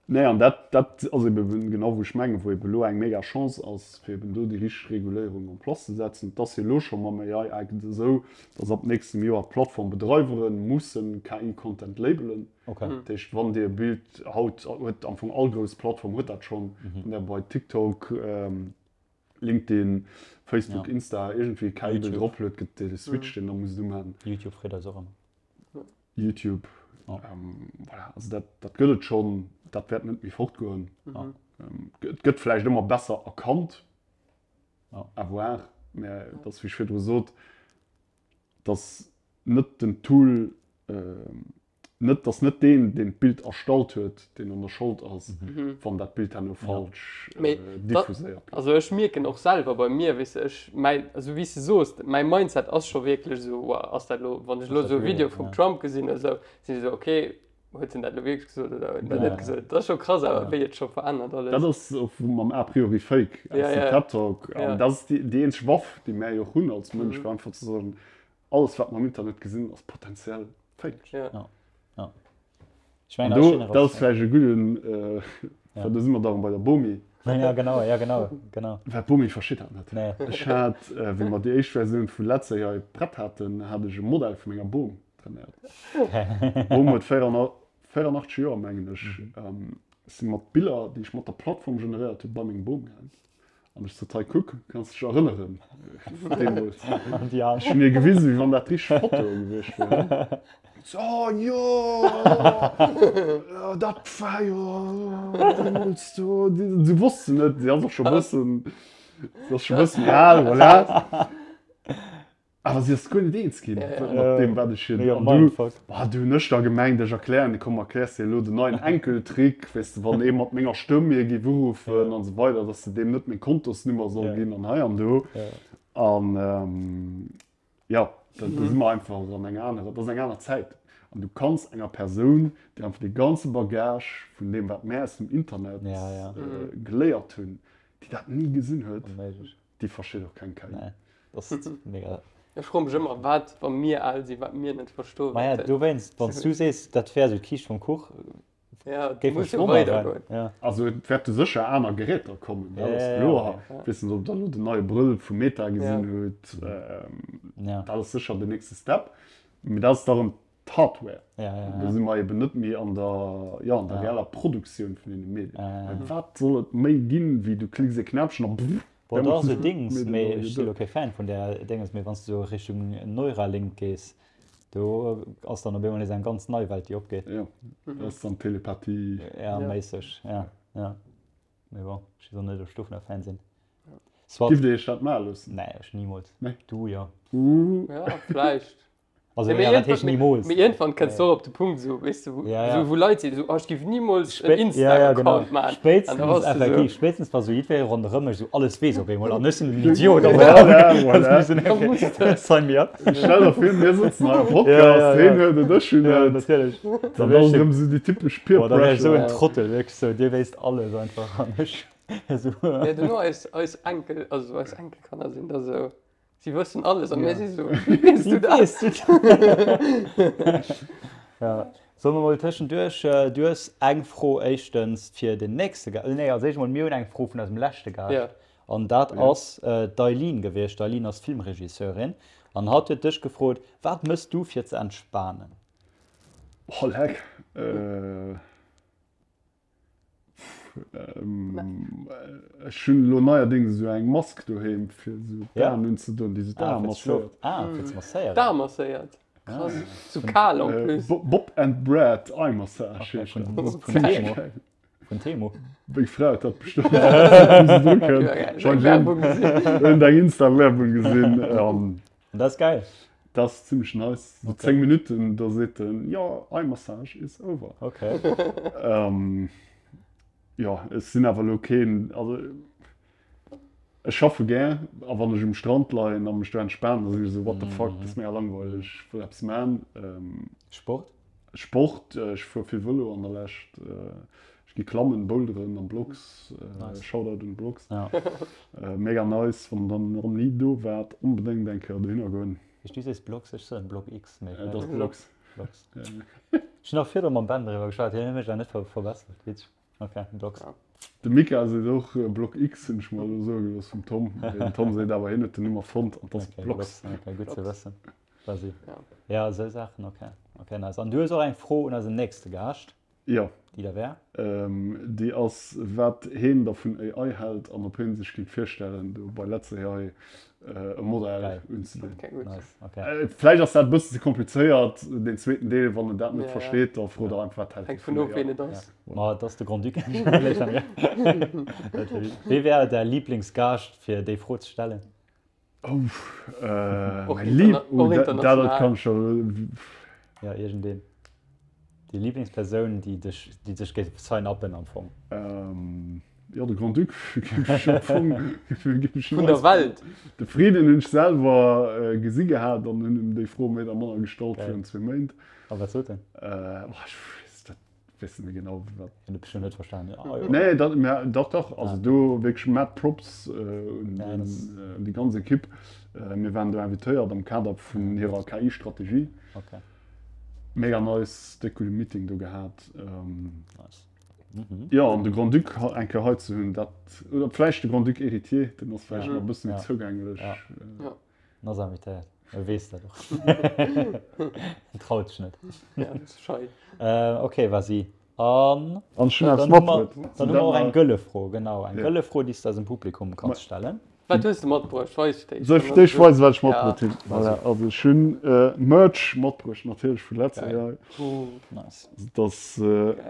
Nee, an dat, dat ass ebe genau wou ech mengen, wou ebe elo eng mega Chance ass, fir eben do déi richteg Reguléierung en place ze setzen. Et ass jo elo scho mam AI Act esou, dass ab nächstem Joer d'Plattformbedreiwere mussen KI-Content labelen. Okay. Dat heescht, wann Dir e Bild, haut huet am Fong all grouss Plattform huet dat schonn, wann Der bei TikTok, LinkedIn, Facebook, Insta iergendwéi e KI-Bild eropluet, gëtt dee Switch, deen Der musst umaachen. YouTube freet eis och ëmmer. YouTube, voilà, also dat, dat gëtt et schonn, dat wäert net méi fortgoen. Et gëtt vläicht ëmmer besser erkannt, à voir, mä et ass, wéi ech virdru sot, dass net den Tool, net, dass net deen, deen d'Bild erstallt huet, deen an der Schold ass, wann dat Bild herno falsch diffuséiert gëtt. Also ech mierken och selwer bei mir, weess de, ech, mäi, also wéi s de soos, mäi Mindset ass scho wierklech esou, wow, ass dat elo, wann ech elo esou e Video vum Trump gesinn oder esou, sinn ech esou, okay, huet en dat elo wierklech gesot oder huet en dat net gesot? Dat ass scho krass awer, wéi et scho verännert alles. Dat ass och mam a priori Fake aus dem TED Talk. An dat ass déi eenzeg Waff, déi mär jo och hunn als Mënsch, fir einfach ze soen, Alles wat mer am Internet gesinn ass potentiell fake. Ja. Ja. Ja. Ich mein, do, dat ass vläicht e gudden, äh, ja. do si mer dann bei der Bomi. Ja, genau, ja, genau, genau. Well d'Bomi versteet dat net. Nee. Ech hat, äh, wéi mer déi éischt Versioun vu Let's AI prett haten, hat ech e Modell vu menger Bom trainéiert. D'Bom huet 84 Joer, mengen ech. Mhm. Ähm, si mat Biller, déi ech mat der Plattform generéiert hunn, bei meng Bom gaangen. An ech sot, hei kuck, kanns dech erënneren deemools. Ech hunn hir gewisen, wéi wann dat richteg Fotoe gewiescht wieren. So, oh jo, dat war jo deemools do. Si wosst se net, si ass och scho e bëssen, si ass scho e bëssen al, voilà. Awer si ass guer net eens ginn mat deem, wat ech hir. Mega An du, Mindfuck. bah, du hunn ech da gemengt, ech erklären dir, komm, erkläers dir elo den neien Enkeltrick, weess de, wann ee mat menger Stëmm mir géif uruffen an esou weider, dass de deem net meng Kontosnummer soll ginn an hei an do. An jo, da si mer einfach an enger anerer, dat ass eng aner Zäit. An du kanns enger Persoun, déi einfach dee ganze Bagage vun deem, wat mär aus dem Internet geléiert hunn, déi dat ni gesinn huet, Déi versteet och keng KI. Nee, dat ass mega. Ech froe mech ëmmer, wat, wa mir al sinn, wat mir net verstoe Maja, wäerten. dowéinst, wann s du sees, dat wär esou d'Kiischt vum Kuch, Ja, et géif muss mech jo wonneren. weidergoen. Ja. Also et wäerte sécher aner Geräter kommen, dat Ja, ass ja, ja, kloer. okay. Weess net, ob Der elo den neie Brëll vu Meta gesinn Ja. hutt. Ja. Dat ass sécher den nächste Step. Mee dat ass da rëm d'Hardware. Ja, ja, ja. Do si mer eben net méi an der, jo, an der Ja. reeller Produktioun vun deene Medien. Ja, ja, ja. Well wat soll et méi ginn, wéi du klicks e Knäppchen a brrr, Boah, do ass e Dings, Medien mee alle ech si lo geduer. kee Fan vun där Dénges, mee wann s du sou Richtung Neuralink gees, do ass dann op eemol nees eng ganz nei Welt, déi opgeet. Jo, dat ass dann Telepathie. Ja, Ja. méisseg, ja, ja. Mee bon, ech weess och net, ob ech dovunner Fan sinn. Soit. Giff Dir Iech dat maache loossen? Nee, ech nimools. Nee. Du jo. Uh. Ja, vläicht. Also, Ja, mee ja, dat heescht iergendwann, nimools. mee iergendwann kënns du och op de Punkt, esou, weess de, wou, Ja, ja. esou, wou Leit sinn, esou, oh, ech géif nimools en Spé ja, ja, genau. Insta-Account maachen. An da Spéitstens, bass du effektiv, esou, spéitstens wa sou jiddweree ronderëm mech esou alles weess op eemol an ech sinn den Idiot. Voilà, voilà. da muss de. Sign me up. Stell der vir, mir sëtzen hei am Ja, Podcast, ja, heen ja. huet et, ech hunn Ja, et. natierlech. Dann ass et erëm esou déi typesch Peer Boah, da wär ech esou en Pressure. Trottel, wierklech esou, Dir wéisst alles einfach an ech esou. Ja, duerno eis, eis Enkel, also eis Enkelkanner sinn da sou. Si wëssen alles a mir si sou, wéi weess du dat? Wéi weess du dat? Ja, solle mer mol tëschenduerch, du hues eng Fro éischtens fir den nächste Gaascht, nee, als éischt mol, mir hunn eng Fro vun eisem leschte Gaascht an dat ass d'Eileen gewiescht. D'Eileen ass Filmregisseurin an hatt huet dech gefrot, Wat mëss du fir ze entspanen? Oh leck. Ech hunn elo neierdéngs esou eng Mask doheem fir esou d'Aen unzedoen, déi esou d'Ae masséiert. Ah, fir ze masséieren? D'Ae masséiert? Krass. Sou kal en plus. Bob and Brad Eye Massage heescht dat. Vun Temu. Vun Temu. Meng Fra huet dat bestallt. Iergendeng Insta-Werbung gesinn. An dat ass geil. Dat ass zimmlech nice. So 10 Minutten, da seet en, Your eye massage is over. Okay. Jo, ech sinn awer elo keen, also ech schaffe gär a wann ech um Strand leien a mech do entspanen, da sinn ech esou, what the fuck, dat ass mega langweileg, ech wëll eppes man. Sport? Sport, ech fuer vill Vëlo an der Lescht. Ech gi klammen, boulderen am Blocks. Shoutout un Blocks. Mega nice, wann der nach ni do waart, onbedéngt eng Kéier dohinner goen. Wéi s du sees Blocks, ech soen Block X, mee Et ass Blocks. Blocks. Ech hunn och virdru mam Ben driwwer geschwat, hien huet mech da net verbessert. Witzeg. Ok, Blocks. De Mika seet och Block X, hunn ech mer elo soe gelooss vum Tom. Mee den Tom seet awer, hien huet den Numm erfonnt an 't ass Ok, Blocks. Blocks, ok, gutt ze wëssen. Quasi. Ja, esou Saachen, ok. Ok, nice. An du hues och eng Fro un eisen nächste Gaascht. Jo. Déi da wär? Déi ass, wat heen da vun AI hält an ob heen sech kéint virstellen, do bei LetzAI e Modell unzeleeën. Okay, gutt. Nice, okay. Vläicht ass dat e bëssen ze komplizéiert, deen zweeten Deel. Wann en dat net versteet, da frot er einfach, wat hält Hänkt hie vun vun of, ween AI. et ass. Ma et ass de Grand-Duc. Wee wär däi Liblingsgaascht, fir déi Fro ze stellen? Oh, mäi Lieb, oh, dat, dat kann ech jo. Ja, iergendeen. Déi Liblingspersoun, déi dech, déi dech géif sign-uppen am Fong. Jo, de Grand-Duc géif ech am Fong, géif ech Vun der Welt. De Frieden hunn ech selwer gesi gehat an hunn em déi Fro méi oder manner gestallt virun zwee Méint. A wat sot en? Ech weess dat Weess net méi genau wat. Hien huet bestimmt net verstan. Ja, jo. Nee, dat, mä dach, dach. Also do wierklech mad Props un Ja, das- un déi ganz Ekipp. Mir waren do invitéiert am Kader vun hirer KI-Strategie. Okay. Mega nice, déck gudde Meeting do gehat. Nice. Mhm. Jo, an de Grand-Duc eng Kéier hei ze hunn, dat, oder vläicht de Grand-Duc héritier, deen ass vläicht nach e bësse méi Ja. zougänglech. Ja. Ja. En ass invitéiert. E weess dat och. En traut sech net. Ja, dat ass schei. Äh, okay, vas-y. An An ech hunn eppes dann hu mer, matbruet. dann hu mer och eng gëlle Fro, genau. Eng Ja. gëlle Fro, déi s de eisem Publikum kanns stellen. Wat hues de matbruecht? Weis déi. Soll ech déi weisen, wat ech matbruet hunn? Voilà, also ech hunn Merch matbruecht, natierlech vu Letz AI. Nice. Dat ass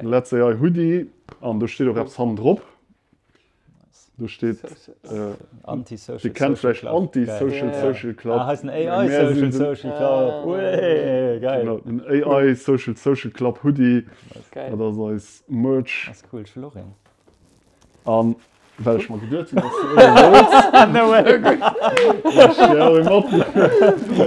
Letz AI Hoodie an do steet och eppes hannendrop. Do steet, Anti-Social Dir kennt Social vläicht Club. Anti-Social Geil. Social Club. Ah, heißt en AI Mä mir Social sinn den- Social Club. Uee, geil. Genau, den AI Social Social Club Hoodie. Geil. Dat ass eis Merch. Das ist cool, ech wëll och een. An well ech mer geduet hunn, dass du ee wolls, No way. ech dir och ee matbruecht.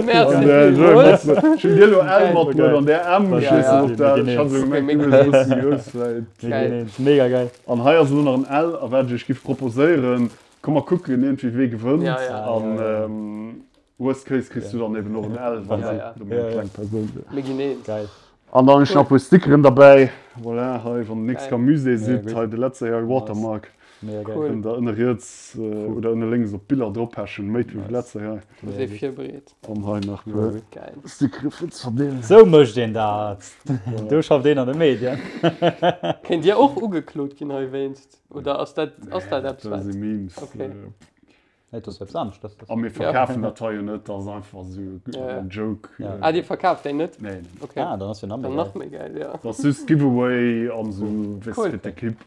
Merci An, äh, villmools. Joe, ech hunn dir elo L matbruecht an där M. Ech Ja, weess ja. net, ob dat, ech hat elo gemengt, du wiers e bësse méi grouss vläicht. Geil. Mega geil. An hei ass elo nach en L, a wat ech iech giff proposéieren, komm mer kucken iergendwéi wee gewënnt, Ja, ja. an worst case kriss du dann eben och en L, wann Ja, ja. du méi eng kleng Persoun wier. Mir ginn eens. Geil. An dann hunn ech nach e puer Stickeren derbäi, voilà, hei wann der nächst Geil. Kéier am Musée Mega sidd, gutt. hei de Letzebuerger Watermark, Mega geil. Cool. kënnt der ënne riets oder ënne lénks op d'Biller droppechen, Made with Nice. Letzebuerger. Du si virbereet. An hei nach e puer Geil. Stickere fir ze verdeelen. Sou mécht een dat. Do schafft een an de Medien. Kéint Dir och ugeklot ginn heiwéinst? Oder ass dat, ass dat eppes Dat wat. si Memes. Okay. Nee, dat ass eppes anescht. Dat A mir verkafen dat hei jo net, dat ass einfach esou en Joke. Ah, Dir verkaaft déi net? Nee, nee. Okay. Ah, dann ass jo nach méi Dann geil. nach méi geil, ja. Dat ass just Giveaway an esou, weess Cool. fir d'Ekipp.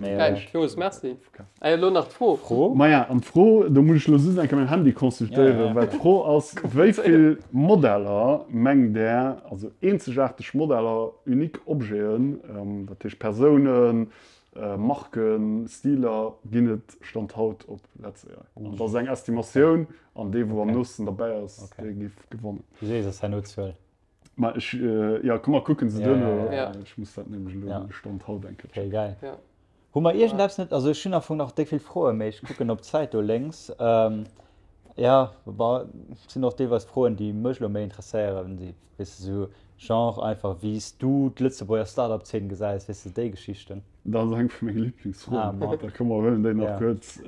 Geil, Claus, merci. Ah, elo nach d'Fro. Fro? Maja, an d'Fro, do muss ech elo just eng Kéier mäin Handy consultéieren, well d'Fro ass, Wéi vill Modeller mengt Der, also eenzegaarteg Modeller, unique Objeten, dat heescht Persounen, Marken, Stiler, ginn et Stand haut op LetzAI? An dat ass eng Estimatioun, an dee wou am noosten derbäi ass, dee géif gewannen. Du sees eis herno d'Zuel. Ma ech, jo, komm mer kucken se duerno. Ech muss dat nämlech elo Ja. Stand haut eng Kéier Okay, checken. geil. Ja. Hu mer iergendeppes net, also ech hunn am Fong nach déck vill Froen, mee ech kucken op d'Zäit do lénks. Ja, bon, et sinn och deelweis Froen, déi mech elo méi interesséieren, déi, weess de, sou Genre einfach wéi s du d'Lëtzebuerger Start-up-Zeen gesäis, weess de, déi Geschichten. Dat ass eng vu menge Ah, Liblingsfroen. ma. Da komm mer huelen déi nach Ja. kuerz.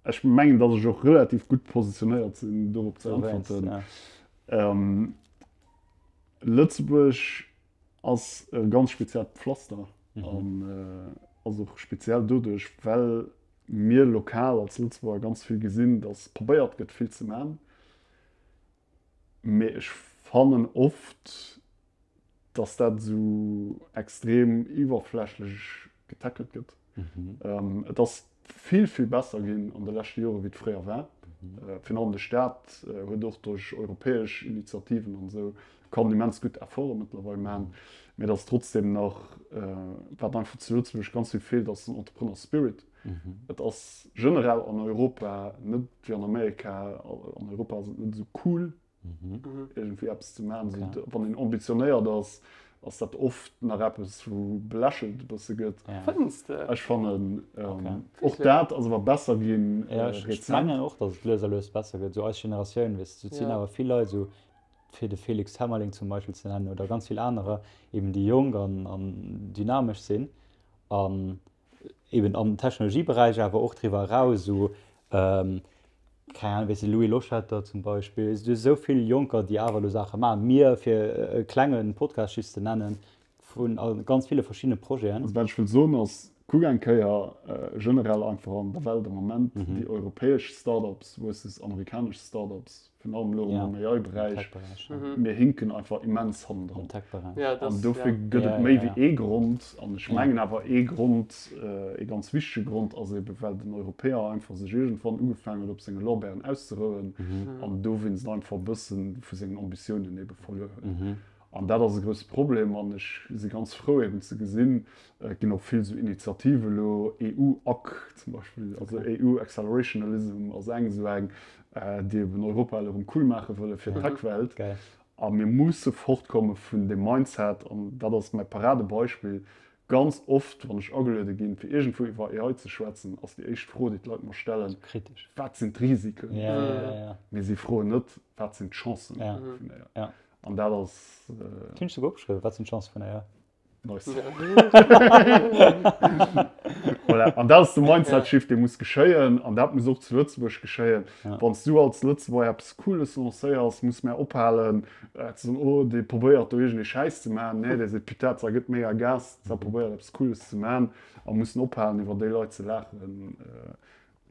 Ech mengen, datt ech och relativ gutt positionéiert sinn, dorop ze Dowéinst, äntwerten. ja. Lëtzebuerg ass e ganz speziellt Pflaster an ass och speziell doduerch, well mir lokal als Lëtzebuerger ganz vill gesinn, datt probéiert gëtt vill ze man. Mee ech fannen oft, dass dat esou extrem iwwerflächlech getackelt gëtt. Et ass vill, vill besser ginn an de leschte Jore wéi et fréier war. Virun allem de Staat huet och duerch europäesch Initiativen an esou kann immens gutt Efforte mëttlerweil maachen. Mee et ass trotzdem nach, wat einfach zu Lëtzebuerg ganz vill feelt, ass den Entrepreneur Spirit. Et ass generell an Europa net wéi an Amerika, an Europa ass et net esou cool iergendwéi eppes ze maachen. Okay. Wann een ambitionéiert ass, ass dat oft nach eppes wou belächelt e bësse gëtt. Fënns de? Ech fannen och dat ass awer besser ginn rezent. Ech mengen och, datt et lues a lues besser gëtt, esou eis Generatioun, weess de, et sinn awer vill Leit esou, fir de Felix Hemmerling zum Beispill ze nennen oder ganz vill anerer, eben déi jonk an dynamesch sinn an eben am Technologieberäich, awer och driwwer eraus, esou, keng Ahnung, weess de Louis Loschetter zum Beispill, et si esou vill Jonker, déi awer elo Saache maachen, mir, fir e klenge Podcast just ze nennen, vun a ganz ville verschiddene Projeten. Also wat ech wëll soen ass, kuck eng Kéier generell einfach an der Welt am Moment déi europäesch Startups versus amerikanesch Startups, Virun allem elo am AI-Beräich, mir hinken einfach immens hannendran. An dofir gëtt et méi wéi ee Grond. An ech mengen awer ee Grond, ee ganz wichtege Grond ass ebe well den Europäer einfach sech iergendwann ugefaangen huet op senge Lorbeeren auszerouen an dowéinst einfach e bësse vu sengen Ambitiounen ebe verluer huet. An dat ass e grousse Problem an ech si ganz frou eben ze gesinn, et ginn och vill esou Initiative elo, EU-Ac zum Beispill, also EU Accelerationalism ass eng esou eng, déi eben Europa elo erëm cool maache wëlle fir d'Tech-Welt. A mir musse fortkomme vun deem Mindset, an dat ass mäi Paradebeispill, Ganz oft, wann ech ageluede ginn, fir iergendwou iwwer AI ze schwätzen, ass déi éischt Fro, déi d'Leit mer stellen, Wat sinn d'Risiken? Mee si froen net, Wat sinn d'Chancen vun AI? An dat ass. Dat hunn ech souguer opgeschriwwen, Wat sinn d'Chancen vun AI? Nice. Voilà. An dat ass de Mindset-Shift, dee muss geschéien. An dat muss och zu Lëtzebuerg geschéien. Wann s du als Lëtzebuerger eppes Cooles lancéiers, muss mär ophalen, ze soen, oh, dee probéiert do iergendee Schäiss ze maachen. Nee, dee seet, putain, za gëtt mega Gas, za probéiert eppes Cooles ze maachen. A mussen ophalen, iwwer déi Leit ze laachen,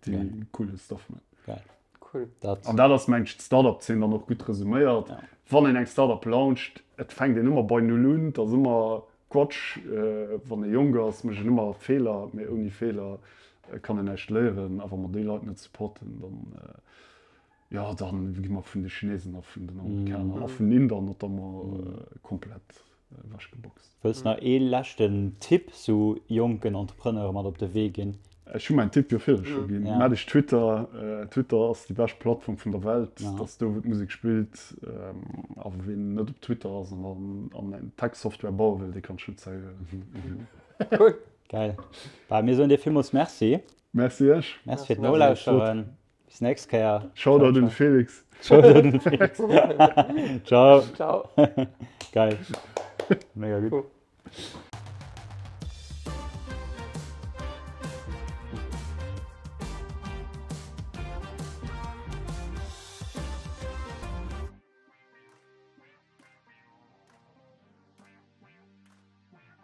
déi coole Stuff maachen. Geil. Cool. Dat. An dat ass, mengen ech, d'Start-up-Zeen dann och gutt resuméiert. Ja. Wann een eng Start-up launcht, et fänkt een ëmmer bei Null un, et ass ëmmer Quatsch. Wann ee jonk ass, mécht een ëmmer Feeler, mee ouni Feeler kann een näischt léieren. A wa mer déi Leit net supporten, dann, jo, da gi mer vun de Chinesen a vun den Amerikaner a vun den Inder notamment komplett ewechgeboxt. Wëlls nach ee leschten Tipp sou jonken Entrepreneure mat op de Wee ginn? Ech hu mäin Tipp jo virdru scho ginn. Maacht iech Twitter. Twitter ass déi bescht Plattform vun der Welt. Dat ass do wou d'Musek spillt. A ween net op Twitter ass an an eng Tech-Software baue wëll, dee kann ech net zouhuelen. Cool. Geil. Bah, mir soen dir villmools Merci. Merci iech. Merci fir d'Nolauschteren. Bis nächst Kéier. Shoutout un de Felix. Shoutout un de Felix. Ciao. Ciao. Geil. Mega gutt. Cool.